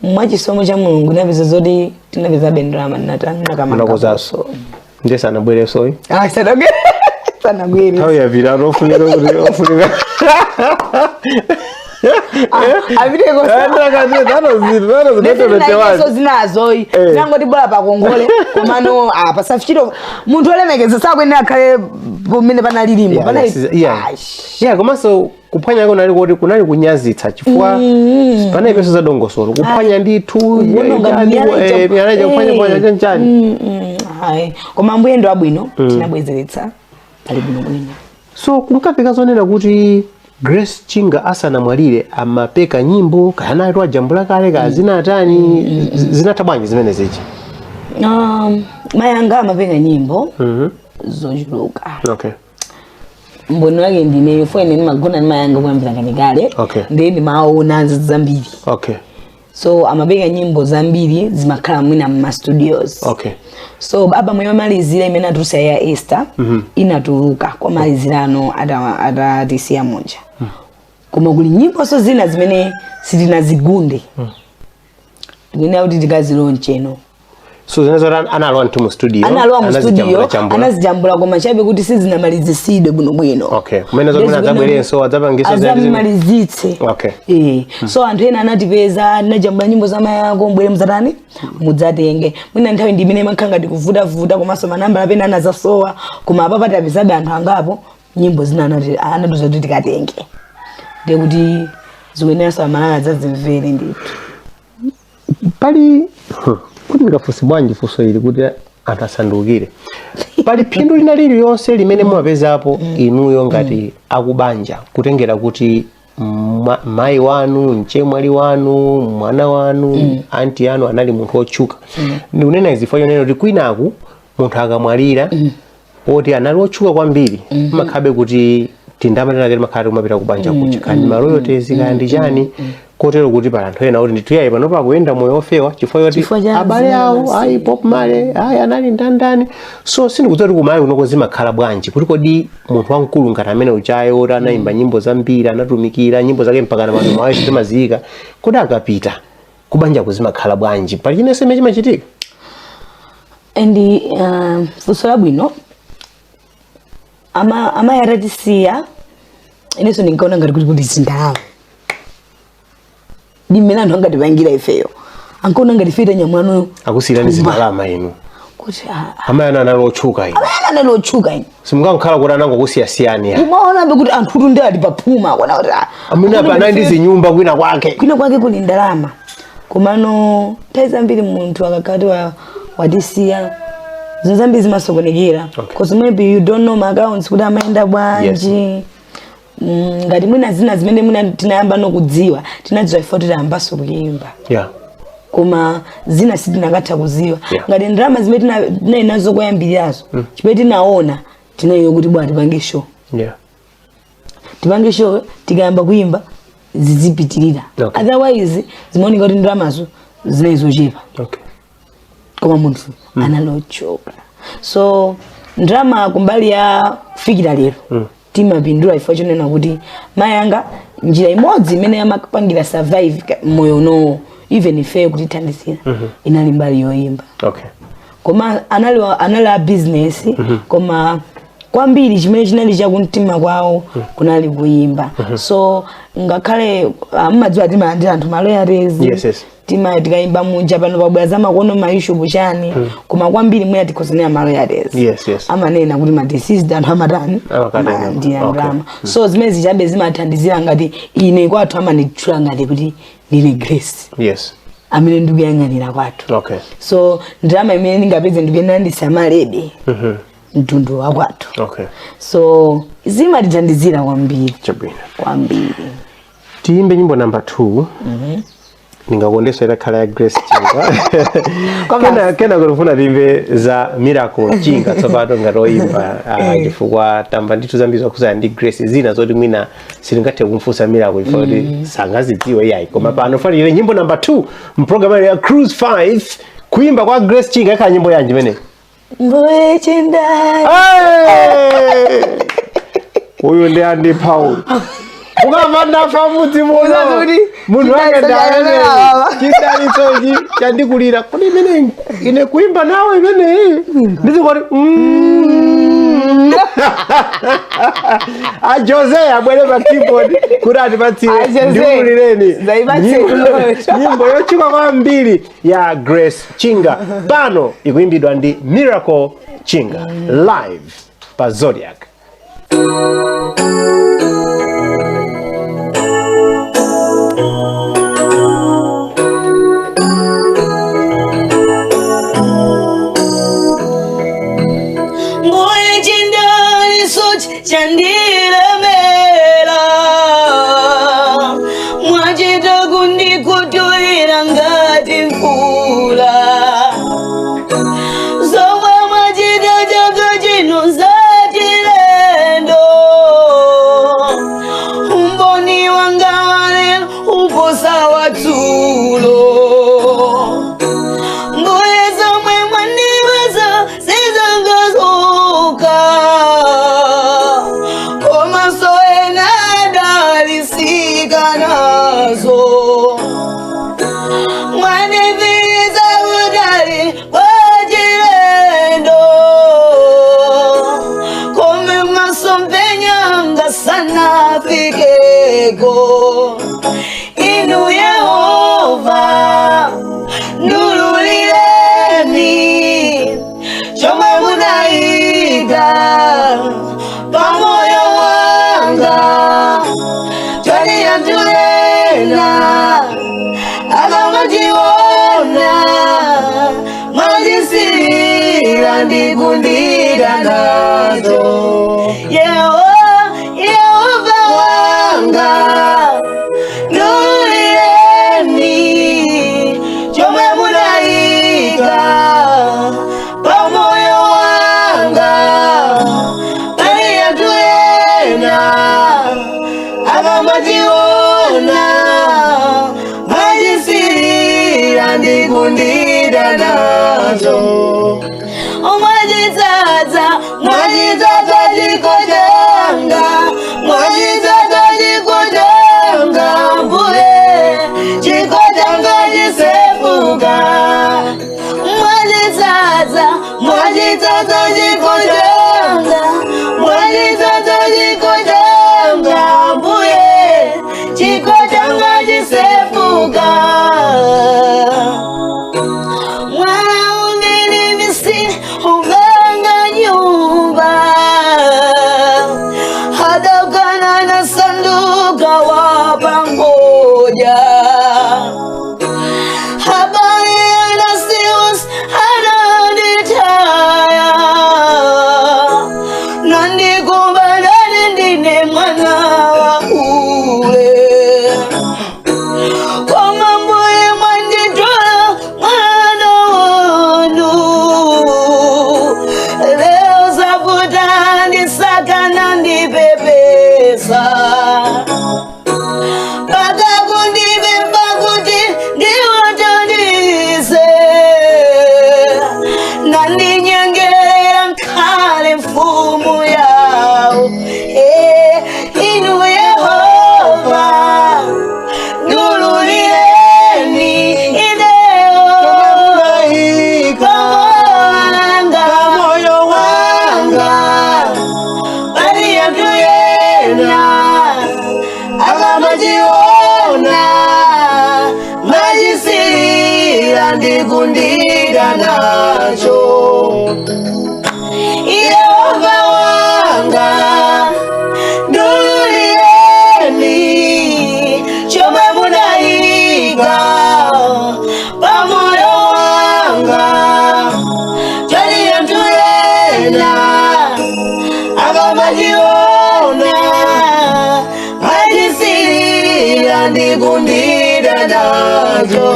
mwachisomo cha Mulungu tinapeza zoti tinapeza ndalama nakamanga. Munakozaso ndiye sanabweresoyi? Ah, sanabwere, sanabwere. Nthawi yapita, ofunika kuti ofunika Apiteko. That was Zinazoyi nangoti bola pakongole, komano apa safichito munthu olemekeza sakuyenera akhale pomene panalilimo. Panali Yeah, komanso kuphwanya kunali kuti kunali kunyazitsa chifukwa panalibenso za dongosolo, kuphwanya ndithu. Kuwononga miyala miyala ija, kuphwanya phwanya chanchani. Ayi, koma Ambuye ndo abwino, tinabwezeretsa, pali bwinobwino. So kunkapeka zonena kuti Grace Chinga asanamwalire amapeka nyimbo, kaya anali ajambula kale, kaya zinatani, zinatha bwanji zimene zichi? Mayi anga amapeka nyimbo zochuluka. Mboni wake ndineyo fo ine ndimagona ndi mayi anga kuyambira kalekale. Ndiye ndimaona zambiri. So amapeka nyimbo zambiri, zimakhala mwina mma studios. So album yomalizira imene atulusa ya Esther inatuluka kwa malizirano atatisiya muja, koma kuli nyimboso zina zimene sitinazigunde, ndikuyenera kuti tikaziloncheno. So zimene zoti analowa nthu mu studio? Analowa mu studio. Anazijambula-jambula. Anazijambula, koma chabe kuti sizinamalizisidwe bwinobwino. Okay, kumene zoti mwina adzabwerenso adzapangiso zina ndi zina. Azamalizitse. So anthu ena anatipeza, "Ndinajambula nyimbo za mayi ako, mbwere muzatani, mudzatenge." Mwina nthawi ndi imene imakhala ngati kuvutavuta, komanso manambala pena anazasowa, koma apa patapezabe anthu angapo nyimbo zina anatiuza kuti tikatenge, ndiye kuti zikuyeneranso Amalala adzazimvere ndithu. Pali kuti ndikafunse bwanji funso ili kuti anthu asandukire? Pali phindu lina lililonse limene mumapezapo inuyo ngati akubanja, kutengera kuti mayi wanu, mchemwali wanu, mwana wanu, anti anu anali munthu otchuka? Ndikunena izi chifukwa chonena kuti kwinaku munthu akamwalira oti anali otchuka kwambiri, makhabe kuti tindalama timakhala tikumapita kubanja kuja, kandi ma royalties, kandi chani, kotero kuti pali anthu ena kuti ndithu yayi panopa akuyenda moyo ofewa chifukwa choti Chifukwa cha abale awo zina. ayi Bob Marley, ayi anali ndandani. So sindikudziwa kuti kumayi kunoko zimakhala bwanji, kuti kodi munthu wamkulu ngati amene uchayo oti anayimba nyimbo zambiri, anatumikira nyimbo zake mpaka na pano mawayo timaziyika, kodi akapita kubanja kuzimakhala bwanji? Pali chinense chimene chimachitika? And funso labwino. Amayi atatisiya, inenso ndinkaona ngati kuti zindalama ndi mmene anthu angatipangira ifeyo, ankaona ngati ife tanyamwano. Akusiyirani zindalama inu? Kuti ah, Amayi anu anali otchuka inu? Amayi anali otchuka inu. Simungakhala kuti anangokusiyasiyani ya? Umaona mbe kuti anthu ndi ali paphuma kuona kuti ah, Amene apa anali ndi zinyumba kwina kwake. Kwina kwake kuli ndalama. Komano nthawi zambiri munthu akakati watisiya, zinthu zambiri zimasokonekera. 'Cause maybe you don't know ma accounts kuti amayenda bwanji. Ngati mwina zina zimene mwina tinayamba nokudziwa, tinadziwa ifo titayambanso kuyimba, koma zina sitinakatha kuziwa. Ngati ndalama zimene tinali nazo koyambirirazo, chimene tinaona tinayo kuti bwa tipange show, tipange show, tikayamba kuyimba zizipitirira. Otherwise zimaoneka kuti ndalamazo zinali zochepa. Koma munthu analochoka, so ndalama kumbali ya kufikira lero timapindula chifukwa chonena kuti mayi anga njira imodzi imene amapangira survive moyo unowo, even ifeyo kutithandizira, inali mbali yoyimba. Koma anali a business, koma kwambiri chimene chinali chakumtima kwawo kunali kuyimba. So ngakhale mmadziwa timalandira anthu ma royalties, tima tikayimba munja pano pabwera za makono, ma YouTube chani, koma kwambiri mwina tikhozanera ma royalties. Amanena kuti ma deceased anthu amatani? Amakatenga. Amalandira ndalama. So zimene zichabe zimathandizira. Ngati ine kwathu amanditchula ngati kuti ndine Grace amene ndikuyang'anira kwathu. So ndalama imene ndingapeze ndikuyenera ndisamalebe mtundu wa kwathu. So zimatithandizira kwambiri. Chabwino. Kwambiri. Tiyimbe nyimbo namba 2. Ndingakondeso itakhala ya Grace Chinga. Kena kulufuna timve za Miracle Chinga tsopano ngati oyimba, chifukwa tamva ndithu zambiri zokhuzana ndi Grace, zina zoti mwina sitingathe kumfunsa Miracle chifukwa kuti sangazidziwe iyayi. Koma pano fanire nyimbo namba 2 mpulogalamu ya Cruise 5, kuimba kwa Grace Chinga. Ikhala nyimbo yanji imene? Mbuye chindani. Hey! Uyu ndi Andy Paul. Ukamva ndafa mudzi muno. Uzazi kuti Munthu wake chidalitso ndamene. chakamera. Chidalitsochi chandikulira. Kuti imene ine kuimba nawe imeneyi. Ndizikoti A Jose abwere pa keyboard kuti atipatsire. A Jose. Ndikulireni. Zaipatse kuloto. Nyimbo yotchuka kwambiri ya Grace Chinga pano ikuimbidwa ndi Miracle Chinga live pa Zodiak. Mbuye chidalitso chandilemera, mwachita kundikutulira ngati mvula. Zomwe mwachita chaka chino zachilendo, umboni wanga walero uposa wadzulo. Mbuye zomwe mwandipatsa sizangazuka, komanso ena adalitsika nazo. Mwandifikitsa kutali kwa chilendo, kome masomphenya anga sanafikeko. Inu Yehova ndiululireni chomwe munayika pamoyo wanga, choti anthu ena akamachiona mwachisirira ndikundira. Ndikundida nacho. Mwachidzaza, mwachidzaza chikho changa, mwachidzaza chikho changa, mbuye, chikho changa chisefuka. Mwachidzaza, mwachidzaza chikho changa, mwachidzaza chikho changa, mbuye, chikho changa chisefuka. Mwana unilimisini unganga nyumba hadakana na sanduka wa pamoja habari anasius ananitaya nandikubalani ndine mwana wa ule kwa mambo mwanditola mwana wanu leo zavuta ndisaka nandipepesa paka kundipemba kuti ndiwatandise nandinyengerera nkhale mfumu yawo. Eh, inu Yehova ndululireni ideo wanga Moyo wanga pali anthu ena akamachiona machisirira ndikundida nacho. Yehova wanga ndululireni chomwe munayika pamoyo wanga chali anthu ena akamachiona machisirira ndikundida nacho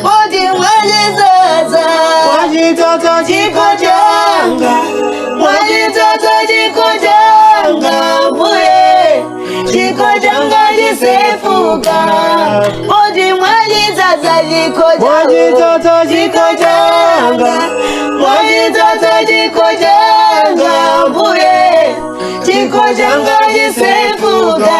kuti mwachidzaza Mwachidzaza chikho changa, mwachidzaza chikho changa, mbuye, chikho changa chisefuka kuti mwachidzaza chikho Mwachidzaza chikho changa, mwachidzaza chikho changa, mbuye, chikho changa chisefuka.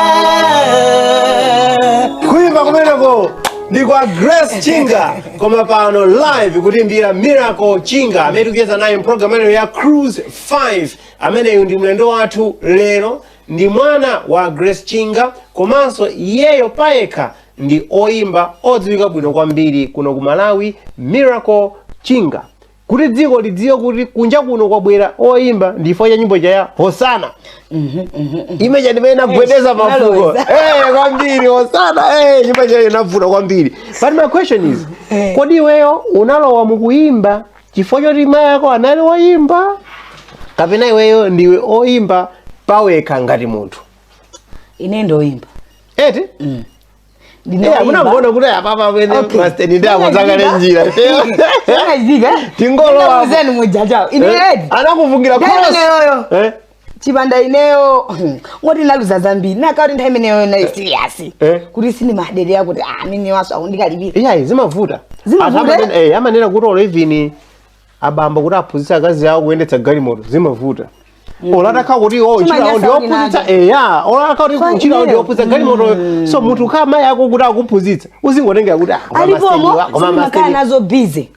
Kuimba kumeneko ndi kwa Grace Chinga, koma pano live kutimbira Miracle Chinga amene tikucheza naye mpulogalamu imeneyo ya Cruise 5. Ameneyu ndi mlendo wathu lero, ndi mwana wa Grace Chinga, komanso iyeyo payekha ndi oyimba odziwika bwino kwambiri kuno ku Malawi, Miracle Chinga. Kuti dziko lidziwe kuti kunja kuno kwabwera oyimba ndi chifukwa cha nyimbo ya Hosana imeja ndimene inagwedeza mafuko Inaloweza. Eh, kwambiri Hosana, eh, nyimbo chayo inavuta kwambiri. But my question is, kodi iweyo unalowa mukuyimba chifukwa choti mayi ako anali oyimba, kapena iweyo ndiwe oyimba pawekha ngati munthu? Ine ndoyimba. Eti? Ndinoyimba. Eh, amunangoona kuti apapa pene masteni ndi akonzakale njira. Chinachitika. Tingolowa. Ndakuzeni mujajawo. Ine edi. Anakufungira Nthawi cross. imeneyoyo. Eh? Chipanda ineyo ngoti naluza zambiri nakauti nthawi imeneyo nayi serious kuti sinimaderera kuti ah, mini waso akundikalipira. Iyayi, zimavuta. Zimavuta, Anthu amanena kuti olo even abambo kuti aphunzitse akazi awo kuyendetsa galimoto zimavuta. Olo atakhala kuti oh, ntchito yawo Chimanyasa ndiophunzitsa kuti eya, olo atakhala kuti Fine, ntchito yawo ineyo. ndiophunzitsa galimoto, so munthu ukhala mayi ako kuti akuphunzitsa uzingotengera kuti ah, koma Alipomo maseni koma sinimakhala maseni nazo busy.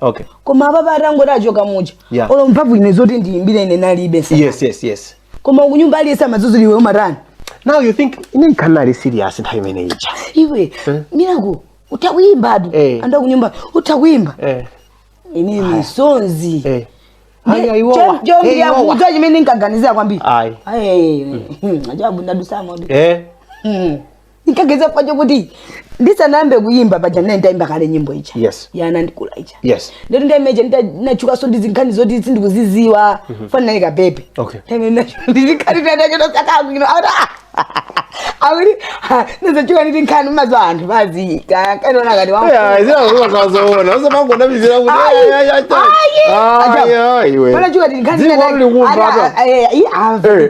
Koma apapa atangoti achoka muja olo mphamvu ine zoti ndiyimbire ine nalibe sa. Yes. Koma kunyumba aliyense amadzuzula, iwe umatani? Now you think ine ikhanali serious nthawi imene ija. Iwe Miracle utakuyimbatu. Anthu akunyumba utakuimba. Ine misonzi. Ayi, iwowa. Eh, iwowa. Chombiya chimene nkaganizira kwambiri. Ayi. Ajabu ndadusamo. Nkaganiza kwacho kuti ndisanayambe kuyimba paja ndinali ndayimba kale nyimbo ija yanandikula ija. Ndeti ndaimeja ndinachukaso ndi zinkhani zoti sindikuziziwa fana nali kapepe. Ndizinkhani ndachotosakakwino akuti akuti ndizachuka nditi nkhani mazo anthu pazi kanona kati wa Yeah, zina zikazoona. Usamangonamizira kuti Ayi, ayi, ayi, ayi. ayi. Ayi, ayi, iwe. Panachuka ti nkhani Dziko likumva apa.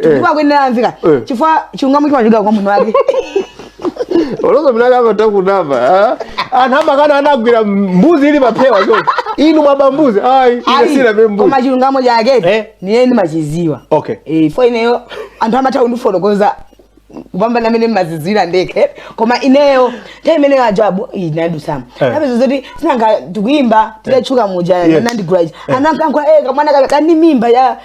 Chifukwa kwenera amvika chifukwa chilungamo chimachoka kwa munthu wake. Olozo mnaka amatakunama. Anthu amakana anagwira mbuzi ili paphewa choncho. Inu mwaba mbuzi. Ayi, ine sina be mbuzi. Koma chilungamo chake niye ndimachiziwa. Fo ineyo anthu amatha kundifotokoza kupambana amene mmazidziwira ndekhe, koma ineyo nthawi imeneyo ajabu inadusamo. Napeza zoti sinanga tikuyimba tidatchuka muja nandigula ichi anankankhula kamwana kandi mimba ya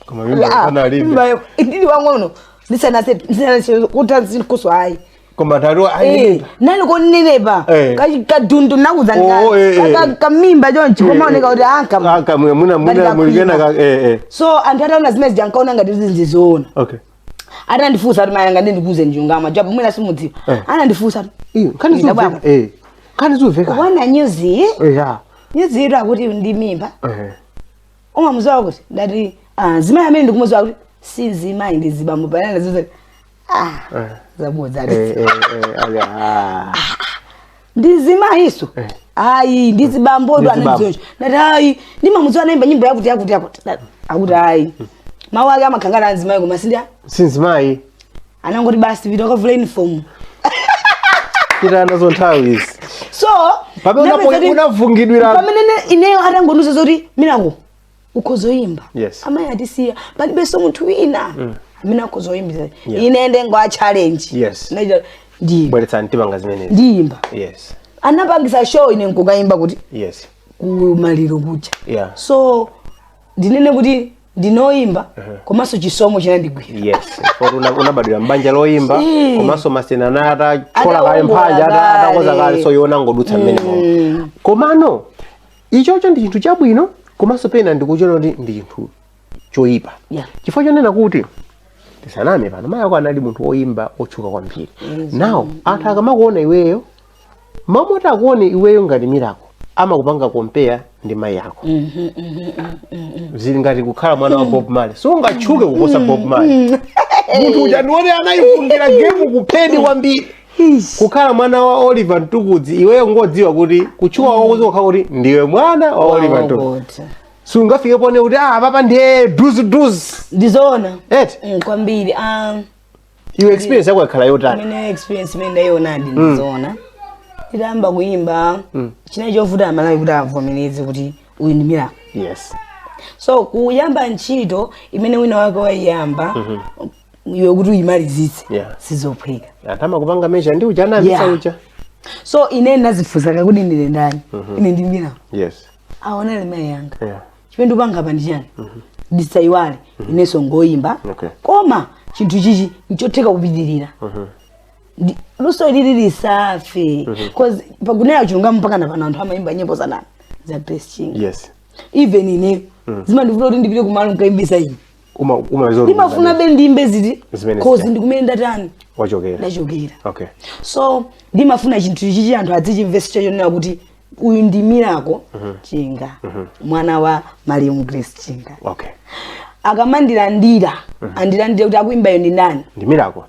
Koma mimba panalibe. Mimba ndili wang'ono ndisanase ndisanase kuti kuswa ayi. Koma anthu ati Nani konenepa kadundu nakuza Oh. Kamimba chonchi komaoneka kuti anka Anka muna Ngati mulikena kakhwima. ka So anthu ataona zimene zija nkaona ngati zinzizoona. Atandifunsa kuti mayanga ndindikuze njungama jabu mwina simudziwa. Anandifunsa Iyo, nkhani Ndabwako. zumveka. Nkhani zumveka. Kuona nyuzi nyuzi ito akuti ndi mimba umamuziwa kuti ndati ah, zimayi amene ndikumuziwa kuti si zimayi ndi zibambo panana zizo ah zabodza. Ali, ah. Ndi zimayiso ayi ndi zibambo Ndi zibambo. anadzonjo ndati ayi ndimamudziwa naimba nyimbo yakuti yakuti yakuti. Akuti ayi mawu ake amakhangana anzimayi koma sindya Sinzimayi. Anangoti basi pita ukavula uniform. Pita nazo nthawi izi. So Pamene ndapeza kuti unavungidwira pamene ineyo atangondiuza zoti Miracle ukhozoyimba amayi atisiya palibenso munthu wina amene akhozoyimbisa ine ndengwa challenge. Ndaita ndiyimba. Bweretsani tipanga zimenezi. Ndiyimba. Anapangisa show ine nkukayimba kuti kumaliro kuja. So ndinene kuti ndinoyimba komanso chisomo chinandigwira. Yes. Poti unabadwira mbanja loyimba komanso masenana atachola kale Atawongola mphanja atakoza kale. Kale so yona ngodutsa mmene momwe. Komano ichocho ndi chinthu chabwino komanso pena ndikuchiona kuti ndi chinthu choyipa. Chifukwa chonena kuti tisaname pano mayi ako anali munthu woyimba otchuka kwambiri. Now anthu akamakuona iweyo mamoti akuone iweyo ngati Miracle amakupanga compare ndi mayi ako. Zili ngati kukhala mwana wa Bob Marley, sungatchuke kuposa Bob Marley. Munthu uja ndiwone anayifungira game kupheni kwambiri. Kukhala mwana wa Oliver Mtukudzi iweyo ngodziwa kuti kutchuka kwako kuzokhala kuti ndiwe mwana wa Oliver Mtukudzi. Sungafike pone kuti ah papa ndiye duzi duzi. Ndizoona. Eti? Kwambiri. Iwe experience yako yakhala yotani? Imene experience imene ndayionadi ndizoona nditayamba kuyimba chinali chovuta Amalawi kuti avomereze kuti uyu ndi Miracle. So kuyamba ntchito imene wina wake wayiyamba iwe kuti uyimalizitse sizophweka. Anthu amakupanga measure ndi uja anayambitsa uja. So ine ndazifunsa kuti ndine ndani? Ine ndi Miracle. Aona mayi yanga chimene ndikupanga pa ndi chani? Ndisayiwale inenso ngoyimba koma chinthu chichi nchotheka kupitirira. Luso ilili lisafe cause pakunena chilungamo mpaka na pano anthu amayimba nyimbo za nani za Grace Chinga. Even ine zimandivuta kuti ndipite kumalo nkaimbisa ine. Uma ndimafuna be ndimbe ziti Zimene cause zija. ndikumene ndatani wachokera. Ndachokera. So ndimafuna chinthu chichi anthu adzichimvesa chonena kuti uyu ndi Miracle Chinga mwana wa Mariam Grace Chinga. Akamandilandira andilandire kuti akuimbayo ndi ndani? Ndi Miracle.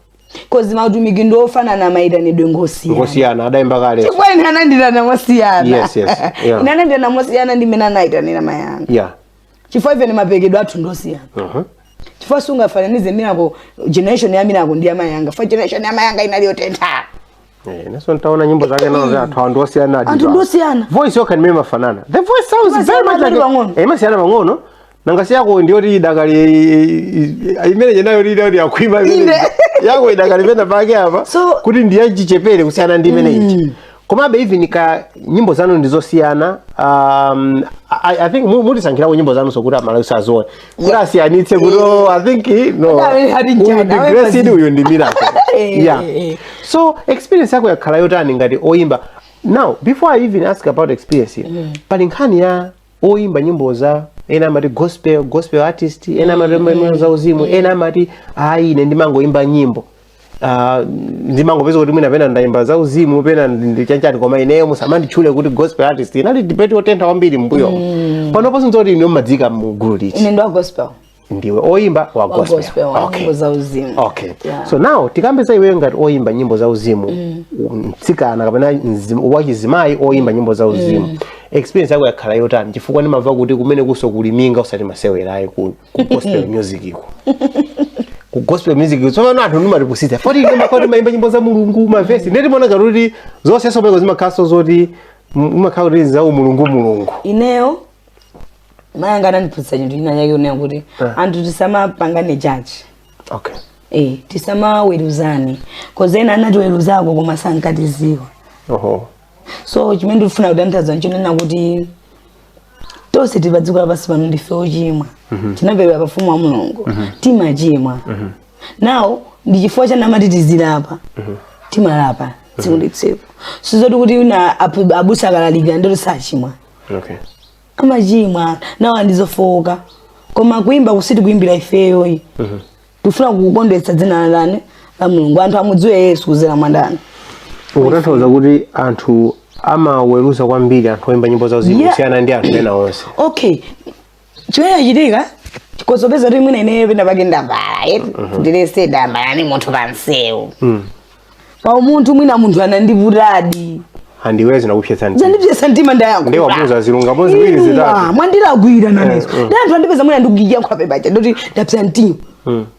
Cause mautumiki ndiofanana maitanidwe ngosiyana. Ngosiyana adayimba kale. Chifukwa ine anandirana mosiyana. Yes. Ine anandirana mosiyana ndi mmene anayitanira mayanga. Chifukwa even mapekedwe athu ndosiyana. Chifukwa sungafananize Miracle generation ya Miracle ndi ya mayanga fa generation ya mayanga inali yotentha. Neso ntaona nyimbo zake nazo anthu anthu osiyana adi. Anthu ndosiyana. Voice yokha ndimene mafanana. The voice sounds Imasiyana very much like pang'ono. Imasiyana pang'ono. Nanga si yako ndiyoti idakali imene jenayo ili yakhwima imene Ine. yako idakali pena pake apa So kuti ndiyachichepere kusiyana ndi imene ichi. Komabe even ka nyimbo zanu ndizosiyana I think mutisankhirako nyimbo zanu sokuti Amalawi saziona kuti asiyanitse kuti oh, I think no Adawe hadi uyu njani, ndi awe Grace mazi. Idi, uyu ndi Miracle. So experience yako yakhala yotani ngati oyimba? Now before I even ask about experience here, pali nkhani ya oyimba nyimbo za ena amati gospel, gospel artist, ena amati nyimbo za uzimu, ena amati ayi ine ndimangoimba nyimbo. Ndimangopeza kuti mwina pena ndayimba za uzimu pena ndichanchani koma ineyo musamanditchule kuti gospel artist. Inali debate yotentha kwambiri mbuyo. Panopo sinzoti ine mmadzika mu gulu liti? Ine ndi wa gospel. Ndiwe oyimba wa Wa gospel. gospel, wa nyimbo za uzimu. So now tikambe za iweyo ngati oyimba nyimbo za uzimu, mtsikana kapena wachizimayi oyimba nyimbo za uzimu. Experience yako yakhala yotani? Chifukwa ndimamva kuti kumene kuso kuliminga usati masewerayi ku gospel music iko. Ku gospel music tsopano anthu ndimatipusitsa poti ndimakhala timayimba nyimbo za Mulungu, mavesi, ndiye timaona ngati kuti zonse someko zimakhalanso zoti imakhala kuti za umulungu mulungu. Ineyo mayi anga anandiphunzitsa chinthu china chake kunena kuti anthu tisamapangane judge. Eh, tisamaweruzane, 'cause ena anatiweruzako koma sankatiziwa. So chimene ndikufuna kutanthauza nchonena kuti tonse tili pa dziko lapansi pano ndife ochimwa, tinabadwa pa ufumu wa Mulungu, timachimwa. Now ndi chifukwa chani amati tizilapa? Timalapa tsiku ndi tsiku. Sizoti kuti wina abusa akalalikira ndoti sachimwa. Amachimwa nawo, ndizofowoka, koma kuimba kusiti kuimbira ifeyoyi, tifuna kukondwetsa dzina lani? La Mulungu, anthu amudziwe Yesu kuzera mwandani. Ukutanthauza kuti anthu amaweruza kwambiri anthu oyimba nyimbo zauzimu kusiyana ndi anthu ena onse? Okay, chimene chachitika chikozopeza kuti mwina ineyo pena pake ndambala eti ndilese ndambala ni munthu pansewu pa umunthu, mwina munthu anandivutadi. Andiwezi nakupsetsa mtima. Zandipsetsa mtima, ndayankhula. Ndiye wamuuza zilungamo ziwiri, zitatu. Mwandilagwira naneso ndi anthu andipeza mwina ndikuyankhula pepacha ndoti ndapsa mtima,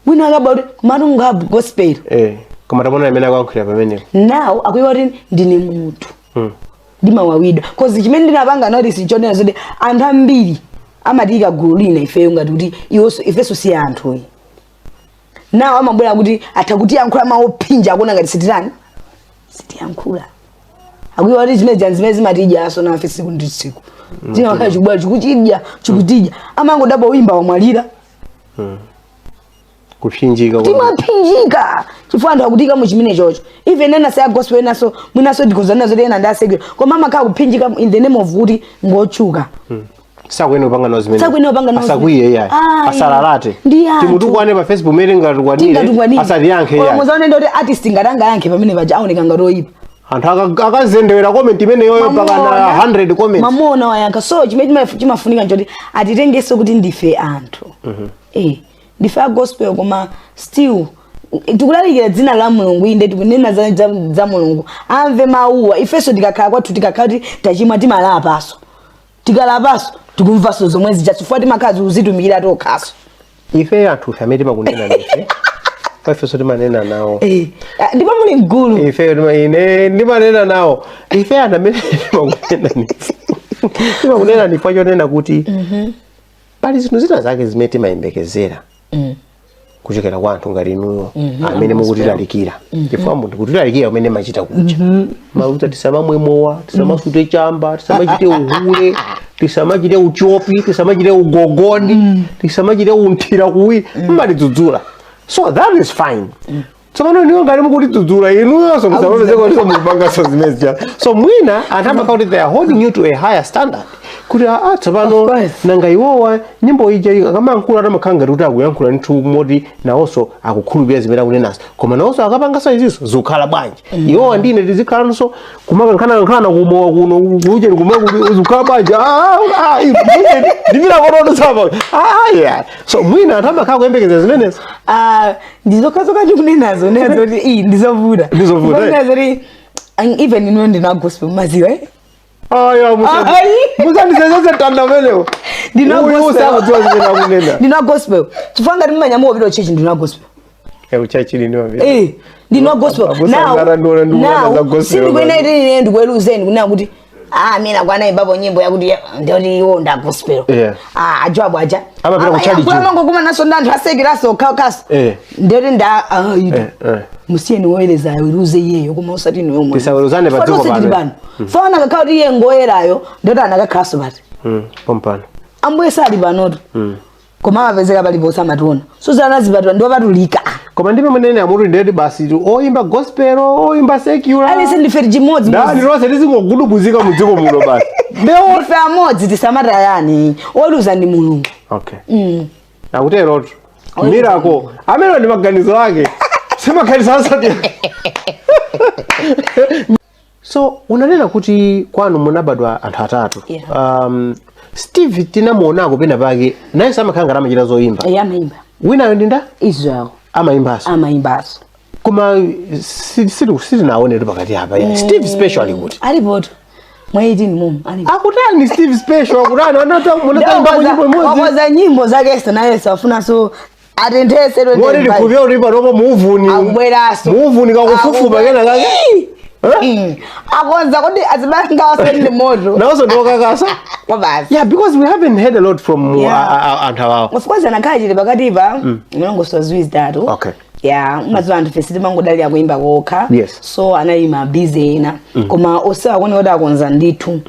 mwina akaba kuti komatu nga gospel. Eh, koma tamona amene akuyankhulira pamenepo. Now akuiwa kuti ndine munthu, ndimawawidwa, 'cause chimene ndinapanga notice chonena zoti anthu ambiri amatiyika gulu lina ifeyo ngati kuti iwonso ifenso si anthu. Nawo amabwera kuti atha kutiyankhula mawu ophinja, akuona ngati sitirani, sitiyankhula. Akuiwa kuti zimene zija zimene zimatidyaso nafe tsiku ndi tsiku, zimakhala chikubwera chikuchidya chikutidya, amangodabwa wimba wamwalira. Kupsinjika kwambiri. Timaphinjika chifukwa anthu akutika mu chimene chocho. Even ena saya gospel, enaso mwinaso ndikozana zoti ena ndi a secular, koma amakhala kuphinjika in the name of kuti ngotchuka. Sakuyenera kupanga nawo zimene. Sakuyenera kupanga nawo. Asakwiye iyayi. Ayi. Asalalate. Ndi anthu. Timutukwane pa Facebook mmene tingatukwanire. Tingatukwanire. Asatiyankhe Koma iyayi. muzaone ndoti artist ngati angayankhe pamene paja aoneka ngati oyipa. Anthu akazendewera comment imene yoyo mpaka na 100 comments. Mamuona wayankha. So chimene chimafunika nchoti atitengenso kuti ndife anthu, eh, ndife a gospel, koma still tikulalikira dzina la Mulungu. Inde, tikunena za Mulungu, amve mawuwa. Ifenso tikakhala kwathu, tikakhala kuti tachimwa, timalapaso. Tikalapaso tikumvaso zomwe zija, chifukwa timakhala kuzitumikira tokhaso. Ife anthu ife amene timakunena ndife ifenso timanena nawo. Eh, ah, ndipo muli mgulu. Ife ine ndimanena nawo. Ife anthu amene timakunena nife, timakunena nife chonena kuti pali zinthu zina zake zimene timayembekezera kuchokera kwa anthu ngati inuyo amene mukutilalikira, chifukwa munthu kutilalikira kumene machita kuja mauta tisamamwe mowa, tisamasute chamba, tisamachite uhule, tisamachite uchopi, tisamachite ugogodi, tisamachite unthira kuwiri, mmatidzudzula. So that is fine. Tsopano niyo ngati mukutidzudzula inuyonso musamapeze kuti mukupanganso zimene zija. So mwina anthu amakhala kuti they are holding you to a higher standard kuti aa, tsopano Of course. nanga iwowa nyimbo ija akamayankhula atamakhala ngati kuti akuyankhula ndithu moti nawonso akukhulupirira zimene akunenazo, koma nawonso akapanganso izinso zikukhala bwanji? Iwowa ndine tizikhalanso kumakankhanakankhana kumowa kuno kucheni kumwe kuti zikukhala bwanji? Ah, ah, ndipita kototo tsapa. Ah, yeah. So mwina anthu amakhala kuyembekeza zimenezo. Ah, ndizokhazoka tikunenazo nena zoti iyi ndizovuta. Ndizovuta, eh. Ndikunena zoti even inuyo ndina gospel, maziwa, eh? Aya. Ayi. Musandisenzese mtanda umenewo. Ndina Uyu gospel. sakudziwa zimene akunena. Ndina gospel chifukwa ngati mmanyamuka kupita church, ndina gospel. Kuchachili ndi mavita. Eh, ndina gospel. Abusa Now ngara ndiona ndikuona za now gospel. sindikuena iti ine ndikuweruzeni kunena kuti ah, mina kwana imbapo nyimbo yakuti ndoti iwo nda gospel. Ah, ajoabu aja Amapita ku church. Mango kuma naso ndi anthu a secular okhaokhaso. Ndoti nda ah, ito. Musiyeni woyereza aweruze iyeyo, koma usati inuyo mwe. Tisaweruzane pa dziko tili pano. Pano fana akakhala kuti iye ngoyerayo, ndoti anakakhalanso pati? Pompano. Ambuye sali panoto, koma amapezeka paliponse, amationa. Suzana zipatula ndiwapatulika. Koma ndipo mwenene amuti ndeti basi oyimba gospel, oyimba secular, Alese ndife chimodzi. Ndani lonse tizingogudubuzika mu dziko muno basi. Ndewo Ndife amodzi, tisamatayani, oweruza ndi Mulungu. Okay. Akuterotu Miracle amene ndi maganizo ake, simaganizo asati. So unanena kuti kwanu munabadwa anthu atatu. Yeah. Steve tinamuonako pena pake, naye samakhala ngati amachita zoyimba. Iye amayimba. Winayo ndi nda? Israel. Amayimbanso? Amayimbanso. Koma sitinaonetu pakati apa ya Steve Special ali kuti? Alipoto mwa 18 mumu alipo. Akutani Steve Special? Akutani? Munatayimba nyimbo imodzi? Wakoza nyimbo zake naye, safunanso. Atenthese. Moti 25. Ndikhulupirira kuti panopo muuvuni Akubweraso. Muuvuni kakufufuma kena kake. Eh? Akonza kuti azibanga wasende moto. Nawonso ndiwokakasa. Kwabasi. Yeah, because we haven't heard a lot from anthu awawo. Of course anakhala chili pakatipa mlongoso ziwiri zitatu. Yeah, umadziwa anthu fesi timangodalira kuimba kokha. So anali ma busy ena, koma osewa kuone kuti akonza ndithu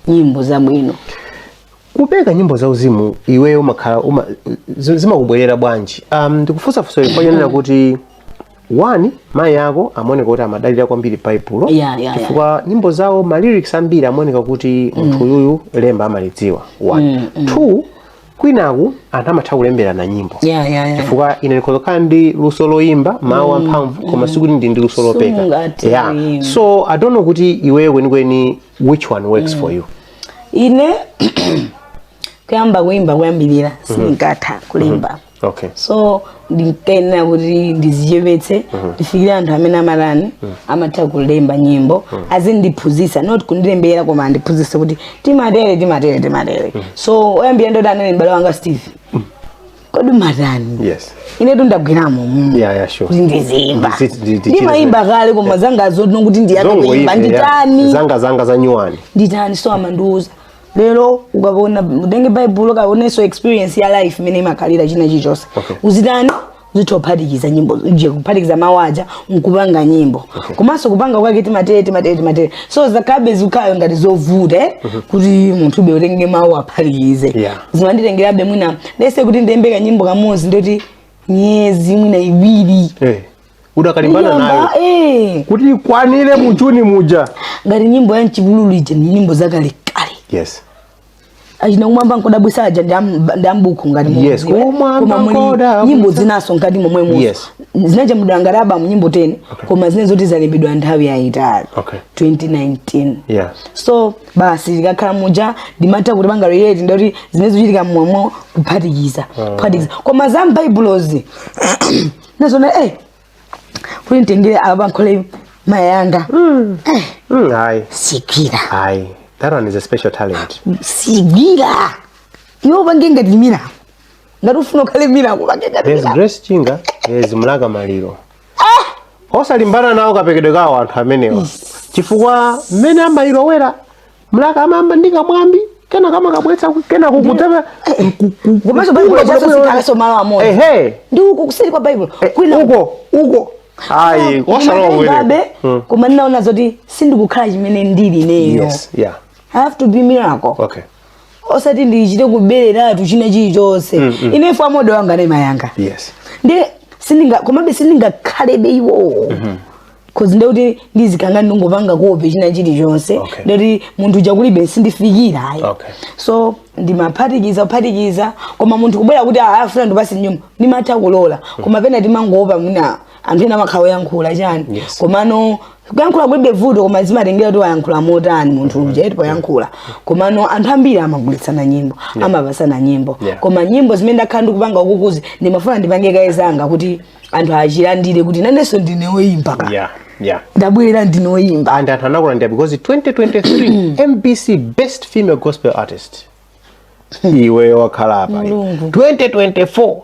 nyimbo zabwino. Kupeka nyimbo za uzimu, iweyo umakhala zimakubwerera bwanji? Ndikufunsa funso ili ponena kuti one, mayi ako amaoneka kuti amadalira kwambiri Baibulo, chifukwa nyimbo zawo, ma lyrics ambiri amaoneka kuti munthu uyuyu lemba amalidziwa, one. Two, kwinaku anthu amatha kulemberana nyimbo, chifukwa ine ndikhoza kukhala ndi luso loyimba, mawu amphamvu, koma sikuti ndi luso lopeka. Sungathe kuyimba. So I don't know kuti iweyo kwenikweni which one works for you. Ine kuyamba kuimba kuyambirira sindingatha kulemba. So ndinkayenera kuti ndizichepetse, ndifikire anthu amene amatani, amatha kulemba nyimbo, azindiphunzitsa, not kundilembera koma andiphunzitse kuti timatere, timatere, timatere. So oyambira ndoti anene m'bale wanga Steve, "Kodi matani?" Inetu ndagwiramo Yeah, sure. kuti ndizimba. Ndimayimba Ndimayimba kale, koma zangazo nokuti ndiyambe Zongoyimba, kuimba nditani? Zanga za nyuwani. Nditani? So amandiuza, "Lero ukaona utenge Baibulo, kaonenso experience ya life imene imakhalira china chilichonse. Uzitani? Uzitha kuphatikiza nyimbo nje, kuphatikiza mawu aja nkupanga nyimbo. Komanso kupanga kwake timatere, timatere, timatere." So zakhabe zikhayo ngati zovuta, kuti munthu ube utenge mawu aphatikize. Zimanditengerabe mwina lese kuti ndiyembeka nyimbo kamodzi, ndoti miyezi mwina 2. Udakalimbana Ndiyamba, nayo kuti ikwanire muchuni muja. Ngati nyimbo ya Mchipululu ija ni nyimbo zakalekale. Achina Kumwamba Nkodabwisa aja ndi ambuku ngati mudziwe. Kumwamba Koma muli Nkodabwisa. nyimbo zinaso ngati momwemo. Zinajambulidwa ngati album, nyimbo 10, koma zine zoti zalembedwa nthawi yayitali, 2019. So basi likakhala muja ndimatha kuti panga relate, ndoti zimene zikuchitika mmwemwo kuphatikiza, kuphatikiza. Koma za m'Baibulozi nazona kuti nditengere apa nkhole mayanga. Ayi. Sigwira. Ayi, that one is a special talent. Sigwira. Iwe upange ngati Miracle, ngati ufuna ukhale Miracle, upange ngati There's Miracle. Grace Chinga, there's Mlaka Maliro. Osalimbana nawo kapekedwe kawo anthu amenewa, chifukwa mmene amayilowera Mlaka, amayamba ndi kamwambi kena kama kabwetsa kena kukutapa. Komanso Baibulo chaso sikhalanso malo amodzi. Ndi uku kuseri kwa Baibulo kwina. Uko uko, ayi, osalowa Babe, kumeneko. Koma ndinaona zoti sindikukhala chimene ndili ineyo. I have to be Miracle. Osati ndichite kubereratu china chilichonse. Ine ife amodo wanga ndi mayanga. Ndi sindinga, komabe sindingakhalebe iwowo. 'Cause ndekuti ndizikanga ndingopanga copy china chilichonse. Ndekuti munthu uja kulibe sindifikira ayi. So ndimaphatikiza, kuphatikiza, koma munthu kubwera kuti, "Ah, afuna ndipase nyimbo," ndimatha kulola. Koma pena timangopa mwina anthu ena amakhala oyankhula chani. Komano kuyankhula kulibe vuto, koma zimatengera kuti wayankhula motani munthu uja eti poyankhula. Komano anthu ambiri amagulitsana nyimbo, amapasana nyimbo. Koma nyimbo zimene ndakhala ndikupanga ukukuzi, ndimafuna ndipange kaye zanga kuti anthu achilandire kuti nanenso ndine woyimba ka. Ndabwera ndine woyimba. And anthu anakulandira because 2023 MBC Best Female Gospel Artist, iweyo wakhala apa. Mulungu. 2024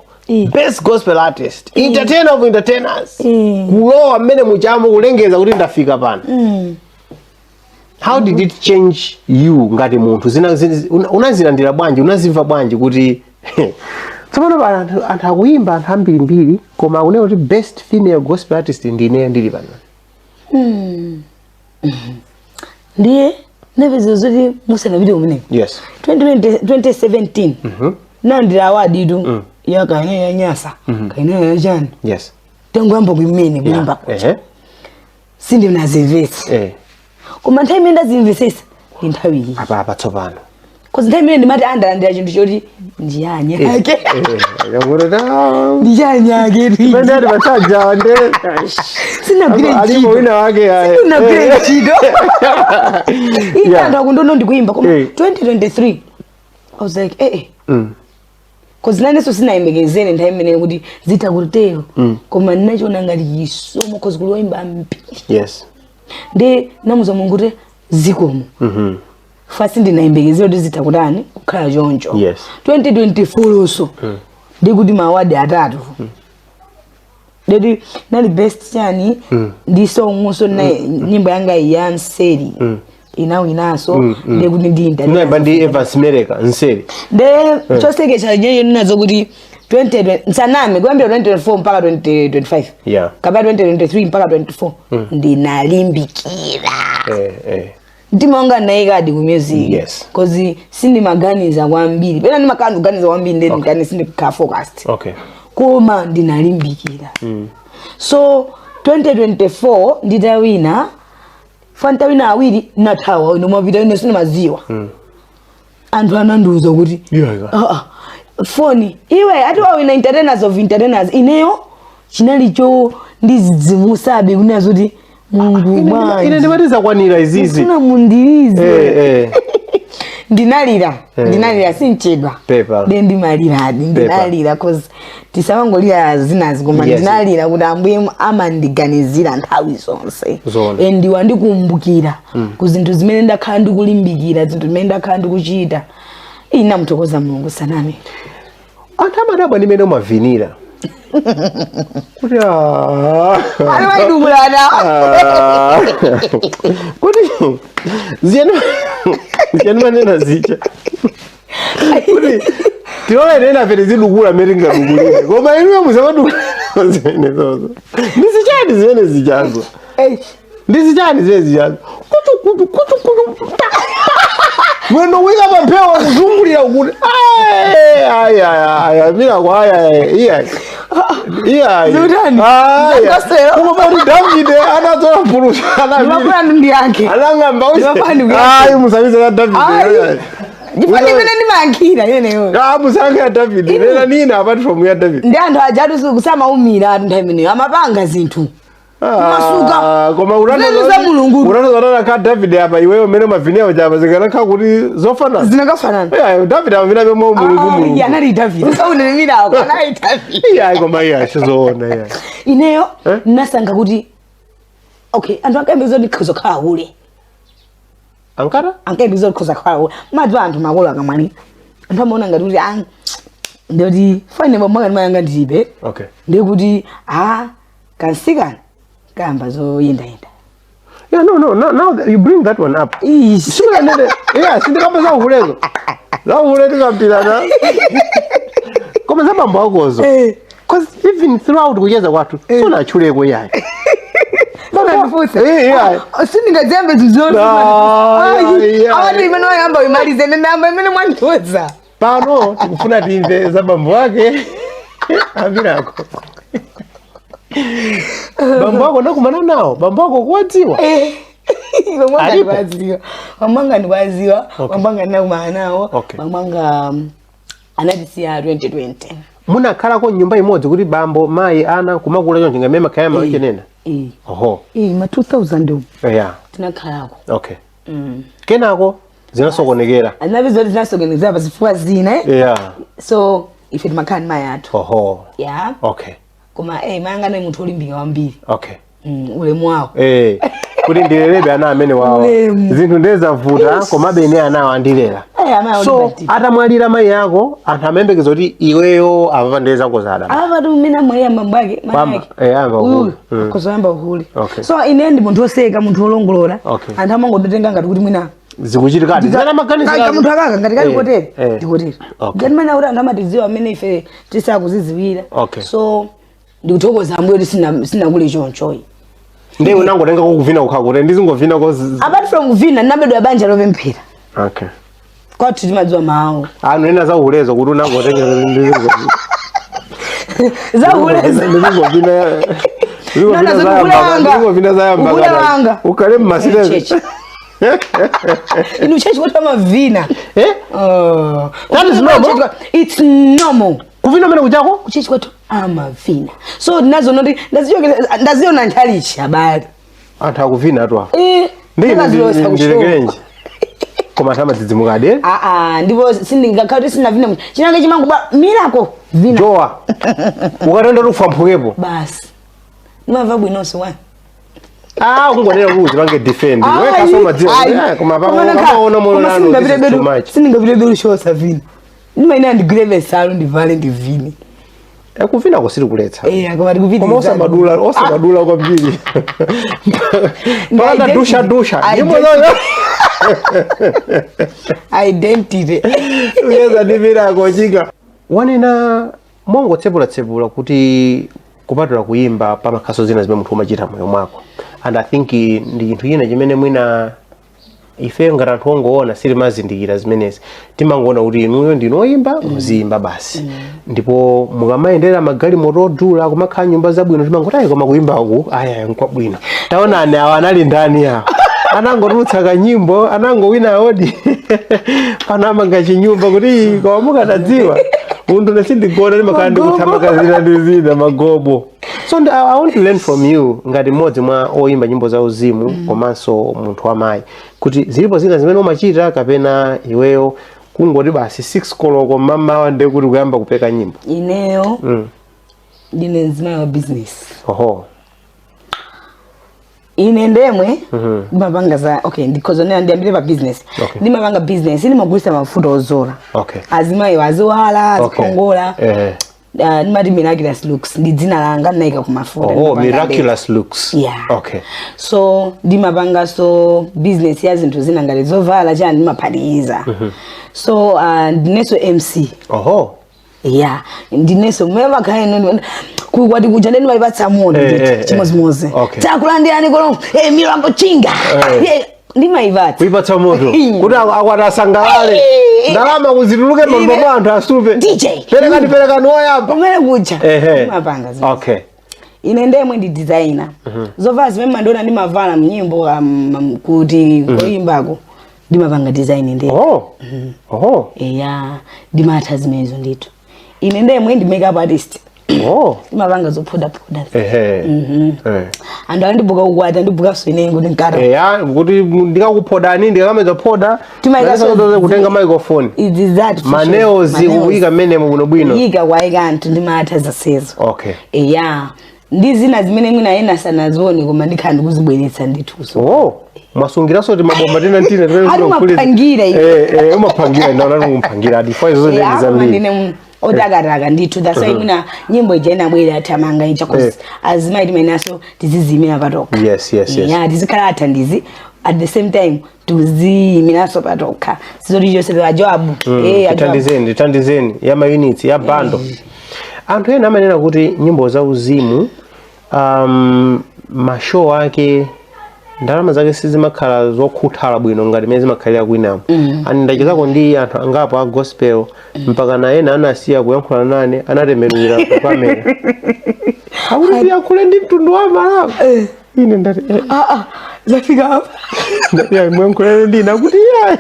Best Gospel Artist, Entertainer of Entertainers, kulowa mmene muchamo kulengeza kuti ndafika pano. How did it change you ngati munthu? Unazilandira bwanji? Unazimva bwanji kuti tsopano pa anthu akuyimba, anthu ambirimbiri, koma akunena kuti best female gospel artist ndineyo ndili pano? Ndiye napeza zoti musanapite kumeneko, 2020, 2017 nandira award itu ya kaine ya Nyasa, kaine ya chani. Tangoyamba kuimene kuimba sindinazimvetsa. Koma nthawi imene ndazimvesesa ndi nthawi iyi. Apa apa tsopano. 'Cause nthawi imene ndimati andalandira chinthu choti ndiyani yake, ndiyani yake. Pamene ati pachaja nde Sinagwire alipo ntchito. wina wake ayi. Sinagwire ntchito. Ine anthu akundono ndikuimba, koma 2023 I was like, eh, eh. 'Cause nanenso sinayembekezere nthawi imeneyo kuti zitha kutero, koma ndinachiona ngati chisomo 'cause kuli woyimba ambiri. Ndi namuza Mulungu kuti zikomo, fasi ndinayembekezera kuti zitha kutani, kukhala choncho. 2024 lonso Ndikuti ma award atatu, ndeti nali best chani ndi song, so na nyimbo yanga ya Nseri inawinaso, ndekuti ndi Ndinayimba ndi Evans Mereka, Nseri. Nde chosekesha nyeyo ninazo kuti 20 nsaname, kuyambira 2024 mpaka 2025, kapena 2023 mpaka 24, ndinalimbikira. Mtima wanga naikadi ku music, 'cause sindimaganiza kwambiri, pena ndimakhala ndikuganiza kwambiri, ndeni ndikani sindikhala focused. Koma ndinalimbikira. So 2024 nditawina, fantawina awiri, nathawa ino mapita ine sindimaziwa. Anthu anandiuza kuti, "Ah, ah, foni iwe ati wawina Entertainers of Entertainers." Ineyo chinalicho ndizidzimusabe kunena zoti, "Mulungu, Ine bwanji ndimati zakwanira izizi." Mufuna mundilize? Ndinalira. Ndinalira, sinchedwa. Pepa. De ndimaliradi, ndinalira, 'cause tisamangolira zinazi, koma ndinalira kuti Ambuye amandiganizira nthawi zonse. Zona. And wandikumbukira ku zinthu zimene ndakhala ndikulimbikira, zinthu zimene ndakhala ndikuchita. Inamuthokoza Mulungu, sanami. Anthu amadabwa ndi mene umavinira kuti ah. Aliwaidubulana. Ah. Kuti ziyani ziyani manena zicha kuti tilola inena pete zidukula mmene tingadukulire, koma inuyo musamadukula zimene zozo. Ndizichani zimene zichazo? Ndizichani zimene zichazo? Kutu kutu kutu kutu, mwendo wika pampewa kuzungulira kuti ay ay ay, Miracle, ay ay, iya iya. Zutani? Zakosero. Koma pati Davide anatola phulusa anapita. Ndimafuna ndiyankhe. Anang'amba. Ndimafuna ndikuyankhe. Ayi, musamize ya Davide. Ayi. Chifukwa ndimene ndimayankhira imeneyo. Ah, musankhe ya Davide. Nena nina apart from ya David. Ndi anthu aja kusamaumira atu nthawi imeneyo amapanga zinthu. Masuka. Koma Zinthu za Mulungu. Unatozana ka David apa, iweyo mmene mavinewo chapa zikanakhala kuti zofanana. Zinakafanana. Yeah, David amavina bemo Mulungu Mulungu. Iye anali David. Saunenmirako anali David. Iya, koma iya, sizoona iya. Ineyo Eh? nasankha kuti okay, anthu ankayembekeza kuti ndikhoza kukhala hule. Ankara? Ankayembekeza kuti ndikhoza kukhala hule. Madziwa anthu makolo akamwalira, anthu amaona ngati kuti ah, ndikuti fine, bambo anga ndi mayanga ndilibe, ndikuti ah, kansikana kayamba zoyendayenda. Yeah, no, now that you bring that one up. Ish. Simukanene, yeah, sindikamba za uhulezo. Za uhule tikambirana. Koma za bambo akozo. 'Cause even throughout kucheza kwathu, sunachuleko yayi. Unandifunsa? Eh, yeah. Sindingadziyambe zizonse. Ah, yeah. Awati imene wayamba uyimalize, ndinayamba imene mwandiuza. Pano tikufuna timve za bambo ake a Miracle. Bambo ako nakumana nawo, bambo ako kuwadziwa? Bambo anga Alipo? ndikwaziwa, bambo anga ndikwaziwa. Bambo anga ndinakumana nawo. Bambo anga anatisiya 2020. Munakhalako nyumba imodzi kuti bambo, mayi, ana kumakula choncho ngamene makhaya machenena? Eh. Oho. Eh, ma 2000 umu. Tinakhalako. Okay, kenako zinasokonekera. Anapeza kuti zinasokonekera pa zifukwa zina, eh? So ife timakhala ndi mayi athu. Yeah. Koma mayi anga ndi munthu olimbika kwambiri. Ulemu wawo. Eh, kuti ndilelebe ana amene wawa. Ulemu. Zinthu ndezavuta, komabe ine anawo andilera. Eh, amayi So olimba. atamwalira mayi ako, anthu amayembekeza kuti iweyo apapa ndezako zada. Apa tu mmene amwalira mambo ake, mayi Kwamba, ake. eh, amba uhule. Uyu, kuzoyamba uhule. So ine ndi munthu woseka, munthu wolongolola. Anthu amangotenga ngati kuti mwina Zikuchitikadi zimene amaganizira. Ka munthu akaka ngati kali kotere, ndikotere. Okay. Ngati mana kuti anthu amatidziwa amene ife tisakuzidziwira. So ndikuthokoza Ambuye kuti sinakule chonchoyi. Ndiye unangotenga kukuvina kukha kuti ndizingovina ko Apart from kuvina, ndinabedwa banja lopemphera. Kwathu timadziwa mawu. Anu ena za uhulezo kuti unangotenga kuti ndizingovina. Za uhulezo. Ndizingovina. Nana zoti uhule wanga. Ndizingovina zayamba. Uhule wanga. Ukhale mmasirezi. Chechi. Inu chechi kuti amavina. Eh? Oh. That is normal. It's normal. Kuvina mene kuchako? Kuchechi kwathu amavina. So nazo noti ndaziona nthalichi abale. Anthu akuvina atu apo. Eh. Ndakazilosa kushow. Ndilekerenji. Koma anthu amadzidzimukadi, eh? Ah ah, ndipo sindingakhala kuti sinavina munthu. Chinange chimangoba Miracle vina. Jowa. Ukatenda kuti Basi. Ndimamva bwinonso wani. Ah, kungonera kuti uzipange defend. Weka soma dziwa. Eh, koma pa ona moyo nanu, this is too much. Sindingapite beru show savini. Ndimaina ndigwire besalo ndivale ndivine. Kuvina sitikuletsa. Eh, koma tikupitiriza. Koma osamadula, osamadula kwambiri mpaka dusha dusha nyimbo zawo. Identity. Uyeza ndi Miracle Chinga. Wanena mongotsepulatsepula kuti kupatula kuyimba, pamakhaso zina zimene munthu umachita moyo mwako, and I think ndi chinthu china chimene mwina ife ngati anthu ongoona sitimazindikira zimenezi. Timangoona kuti inuyo ndinu oyimba, muziyimba basi, ndipo mukamayendera magalimoto odula, kumakhala nyumba zabwino, timangoti, "Ayi, koma kuyimbaku aya nkwabwino. Taonani awa anali ndani awa, anangotulutsa kanyimbo, anangowina award, panamanga chinyumba." Kuti koma mukanadziwa munthu nesindigona, ndimakhala ndikuthamanga zina ndi zina, magobo. So I want to learn from you ngati mmodzi mwa oyimba nyimbo za uzimu komanso munthu wamayi, kuti zilipo zina zimene umachita kapena iweyo kungoti basi 6 koloko mmamawa ndiye kuti kuyamba kupeka nyimbo? Ineyo ndine mzimayi wa business. Ine ndemwe ndimapanga za, okay, ndikhozonera ndiyambire pa business. Ndimapanga business, ndimagulisa mafuta ozola. Azimayi aziwala, azikongola. Ndimati Miraculous Looks ndi dzina langa, ndinayika kumafuta. Ndimapanga. Miraculous Looks. Yeah. So ndimapanganso business ya zinthu zina ngati zovala, chani, ndimaphatikiza. So ndinenso MC. Yeah, ndinenso mmene makhale ino kukwati kuja ndeni malipatsa moto. Chimozimozi. Takulandirani kono, Miracle Chinga. Ndimayipatsa. Kuipatsa moto kuti akwati asangalale. Ndalama kuzituluke mambo mwa anthu asupe. DJ. Perekani, perekani woyamba. Kumene kuja ndimapanga zinthu. Ine ndemwe ndi designer zovala zimene mandiona ndimavala mnyimbo, kuti koyimbako ndimapanga design ndi. Oh oh Eya, ndimatha zimenezo ndithu. Ine ndemwe ndi makeup artist. Ndimapanga zophodaphoda. Anthu andibuka ukwati, andibukanso ine kuti nkata. Eya, kuti ndikakuphodani, ndikameza phoda. Kutenga microphone. Idzi zati. Ma nails kuyika mmenemo bwinobwino. Kuyika kwayika anthu, ndimatha zasezo. Eya, ndi zina zimene mwina ena sanazione, koma ndikhala ndikuzibweretsa ndithuso. Oh, mwasungiranso ti mabomba tina tina timene. Ati umapangira iwe. Eh, umapangira, ndaona umapangira adi kwa izo Eya, ndi koma zambiri. ndine otakataka ndithu. That's why mwina nyimbo ija inabwera athamanga ija, 'cause azimayi timenaso tiziziyimira patokha. Yes. Yeah, tizikhala athandizi, at the same time tiziyimiranso patokha, sizoti chonse ajoabu. Eh, ajoabu. Tithandizeni, tithandizeni ya ma units ya bando. Anthu ena amanena kuti nyimbo za uzimu, ma show ake, ndalama zake sizimakhala zokhuthala bwino ngati mmene zimakhalira kwinamo. Ani ndachezako ndi anthu angapo a gospel, mpaka na ena anasiya kuyankhula nane, anatembenukira ku kamera akuti ndiyankhule ndi mtundu wa Malawi. Ine ndati, Ah, ah, zafika apa. Ndati, "Ayi, muyankhulane ndina." Kuti iyayi,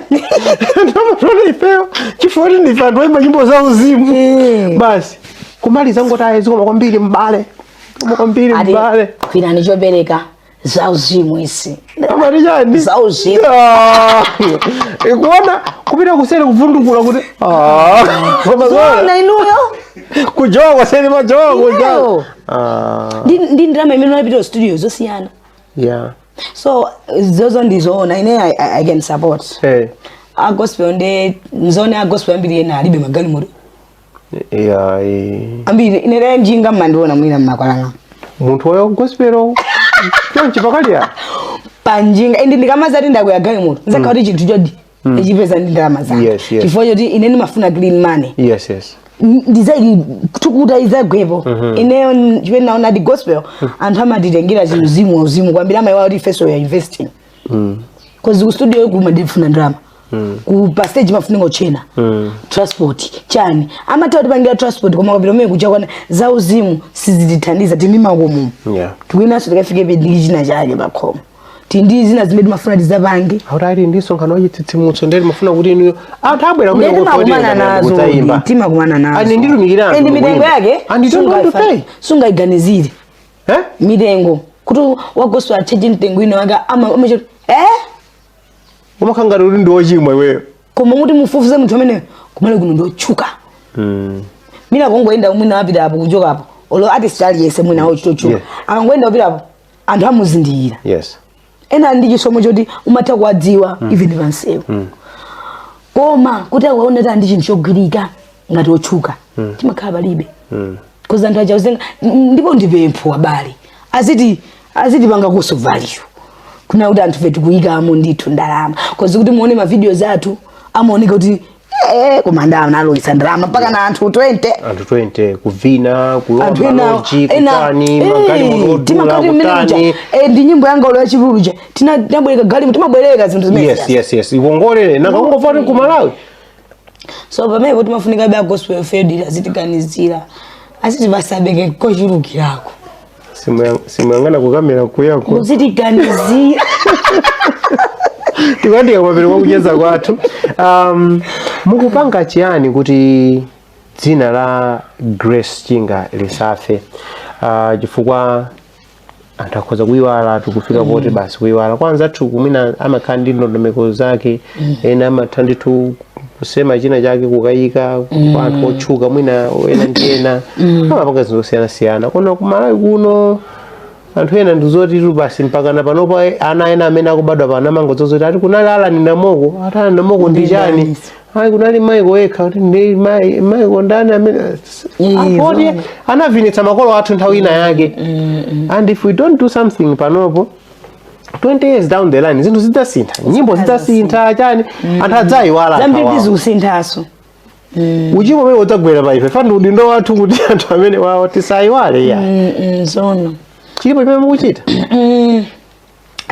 ndamatona ifeyo chifukwa kuti ndife anthu oyimba nyimbo za uzimu. Basi kumaliza ngoti, "Ayi, zikoma kwambiri mbale, zikoma kwambiri Ati mbale." Kwirani chopereka, za uzimu isi. Amati chani? Za uzimu. Ah, ikuona kupita kuseri kuvundukula kuti ah, koma Zona zona inuyo. Kujowa kwaseri, majowa kujowa. Ineyo. Ah. Ndi ndalama imene unapita studio zosiyana. So zozo ndizoona, ine I can support. A gospel nde nzone, a gospel ambiri ena alibe magalimoto. Ambiri ine lero njinga mmandiona mwina mmakwalala. Munthu wayo gospel chonchi pakalya. Panjinga indi ndikamazati ndakwera galimoto, nzakhala kuti chinthu chodi ichipeza ndi ndalama zanga. Chifukwa choti ine ndimafuna clean money. Ndizaili tukuta izagwepo. Ineyo chimene naona ndi gospel, anthu amatitengera chiuzimu uzimu kwambiri, amayiwala kuti ifeso we are investing, 'cause ku studio kuma ndifuna ndalama, ku pa stage mafunika uchena, transport chani, amatha kutipangira transport, koma kapita umene kuja kwana za uzimu sizitithandiza tindi makomo. Tikuinaso tikafike ndi china chake pakhomo, tindi zina zimene timafuna tizapange. Akuti ali ndi msonkhano wachitsitsimutso, ndeti mafuna kuti inuyo anthu abwera Ndiye kumene timakumana nazo. kudzayimba. Timakumana nazo. Ani nditumikira anthu And mitengo kuimba. yake And you don't want to pay. sungayiganizire. Eh? Mitengo kuti wa gospel acheje mtengo ino wake ama eh. Umakhala ngati kuti ndi wochimwa iweyo. Koma kuti mufufuze munthu amene kumale kuno ndotchuka, mina kongoyenda mwina wapita apo, kuchoka apo, olo artist aliyese mwina wochitochuka, akangoyenda kupita apo anthu amuzindikira. Ena ali ndi chisomo choti umatha kuwadziwa even pansewu, koma kuti akuone kuti ndi chinthu chogwirika ngati otchuka, chimakhala palibe. Because anthu aja uzenga ndipo ndipempho abale aziti azitipanga kuso value kuna kuti anthu fetu kuyikamo ndithu ndalama, 'cause kuti muone ma videos athu amaoneka kuti koma ndalama nalowetsa ndalama mpaka na anthu 20. Anthu 20 kuvina, kulowa Anthu ena ma lodge, ena kutani, magalimoto odula, timakati mmene kutani. muja ndi nyimbo yanga ulo yachipululu ja tinabwereka galimo, timabwereka zinthu zimene. Yes, ikongolere nanga ungofati ku Malawi. So pamenepo timafunika be a gospel field azitiganizira, azitipasabeke kochulukirako. Simuyang'ana kukamera kuyako. Muzitiganizira. Tikuyandika kumapeto kwa kucheza kwathu. Mukupanga chiyani kuti dzina la Grace Chinga lisafe? Chifukwa anthu akhoza kuyiwala, tikufika poti basi kuyiwala. Kwanza athu kumwina amakhala ndi ndondomeko zake, ena amatha ndithu kusema china chake kukayika kwa anthu otchuka, mwina ena ndi ena amapanga zinthu zosiyanasiyana. Koma kumalawi kuno anthu ena ndizoti tu basi mpaka na panopo ana ena amene akubadwa pano amangodzozoti ati kunali Alani Namoko, ati Alani Namoko ndi chani? Ayi, kunali Michael yekha, kuti ndi Michael ndani amene anthu oti anavinitsa makolo athu nthawi ina yake. And if we don't do something panopo, 20 years down the line zinthu zidzasintha, nyimbo zidzasintha, chani, anthu adzayiwala anthu Zambiri awawo. Tizikusinthaso. Uchimo umene udzagwera pa ife fani udindo wathu kuti anthu amene wawo tisayiwale ya. Zono. Chilipo chimene mukuchita?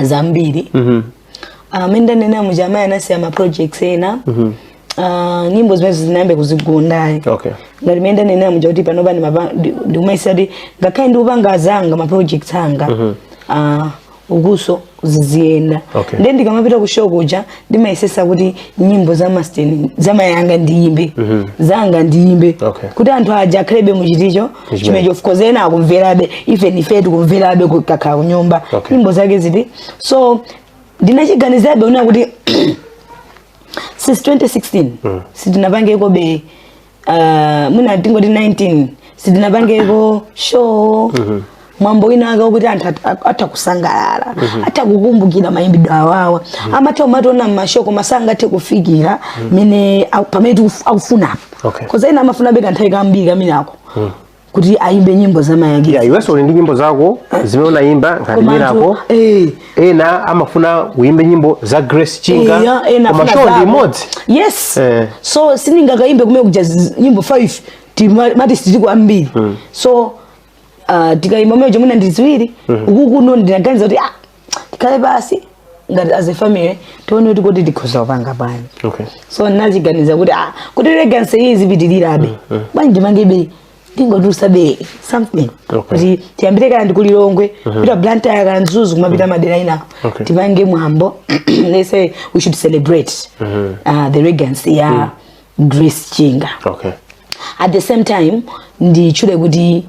Zambiri. Amene ndanena muja, amayi anasiya ma projects ena. Nyimbo zimene zinayambe kuzigundayi. Ngati mene ndanena muja kuti panopa ndikumayisa kuti ngakhale ndikupanga zanga ma projects anga, ukuso ziziyenda. Ndiye ndikamapita ku show kuja ndimayesesa kuti nyimbo za Masteni zamayanga ndiyimbe, zanga ndiyimbe, kuti anthu aja akhalebe muchiticho Chimene. chimecho. Of course ena akumverabe, even ife tikumverabe kukakhala kunyumba nyimbo zake ziti. So ndinachiganizabe una kuti since 2016 sitinapangeko be, mwina tingoti 19 sitinapangeko show, mwambo wina ake wokuti anthu atha kusangalala, atha kukumbukira mayimbidwe awawa. Amatha umationa mma show koma sangathe kufikira mene pamene akufunapo. 'Cause ena amafuna be kanthawi kambiri kamenako kuti ayimbe nyimbo zamayake. Yeah, iwenso uli ndi nyimbo zako zimene unayimba ngati Koma Miracle. Ena amafuna uimbe nyimbo za Grace Chinga. Eya, ena koma afuna show ndi zako. imodzi. Yes. So sindingakayimbe kumene kuja nyimbo 5 mati sitiko ambiri. So tikayimba mwe mwina ndi ziwiri. Uku kuno ndinaganiza kuti tikhale basi ngati as a family tione kuti kodi tikhoza kupanga bwanji. So nachiganiza kuti kuti legacy iyi zipitirirabe bwanji, mangebe ndingotusabe something kuti tiyambire kaya ndikulilongwe, pita Blantyre kaya Mzuzu, kumapita madera ina, tipange mwambo. They say we should celebrate the legacy ya Grace Chinga. At the same time nditchule kuti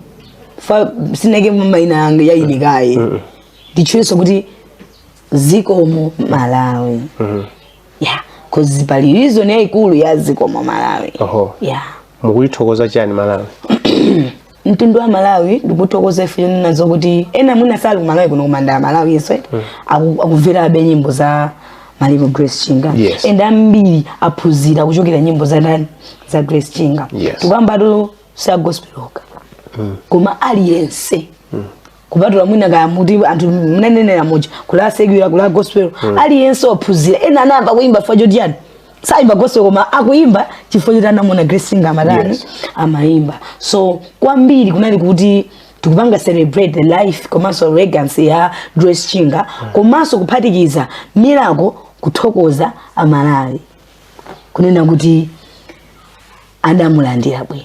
sineke maina anga yaine kaye, nditchulenso kuti zikomo Malawi, yeah, 'cause pali reason yayikulu ya zikomo Malawi. Yeah. Mukuyithokoza chani Malawi? Mtundu wa Malawi ndikuthokoza ife nazo kuti ena mwina sali ku Malawi kuno kumanda Malawi iswe akumverabe nyimbo za malemu Grace Chinga. And ambiri aphunzira kuchokera nyimbo za ndani, za Grace Chinga. Tukambatu sa gospel okha koma aliyense kupatula mwina kaya muti anthu munanenera muja kula secular, kula gospel, aliyense waphunzira. Ena anayamba kuimba chifukwa choti yani sayimba gospel koma akuimba chifukwa choti anamuona Grace Chinga amatani, amayimba. So kwambiri kunali kuti tikupanga celebrate the life komanso legacy ya Grace Chinga, komanso kuphatikiza Miracle kuthokoza Amalawi kunena kuti adamulandira bwino.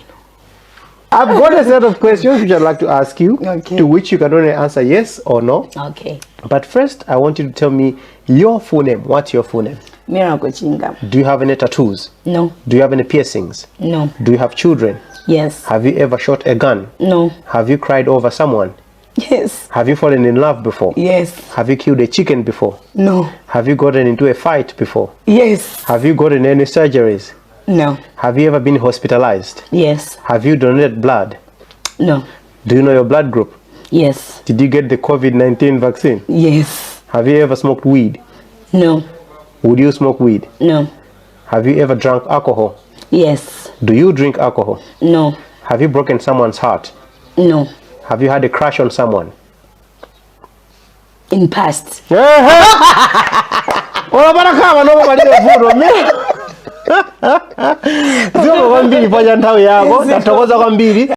I've got a set of questions which I'd like to ask you, to which you can only answer yes or no. Okay. But first, I want you to tell me your full name. What's your full name? Miracle Chinga. Do you have any tattoos? No. Do you have any piercings? No. Do you have children? Yes. Have you ever shot a gun? No. Have you cried over someone? Yes. Have you fallen in love before? Yes. Have you killed a chicken before? No. Have you gotten into a fight before? Yes. Have you gotten any surgeries? No. Have you ever been hospitalized? Yes. Have you donated blood? No. Do you know your blood group? Yes. Did you get the COVID-19 vaccine? Yes. Have you ever smoked weed? No. Would you smoke weed? No. Have you ever drunk alcohol? Yes. Do you drink alcohol? No. Have you broken someone's heart? No. Have you had a crush on someone? In past. Olapata kama nomo palibe vuto. Zikomo kwambiri pacha nthawi yako, tathokoza kwambiri.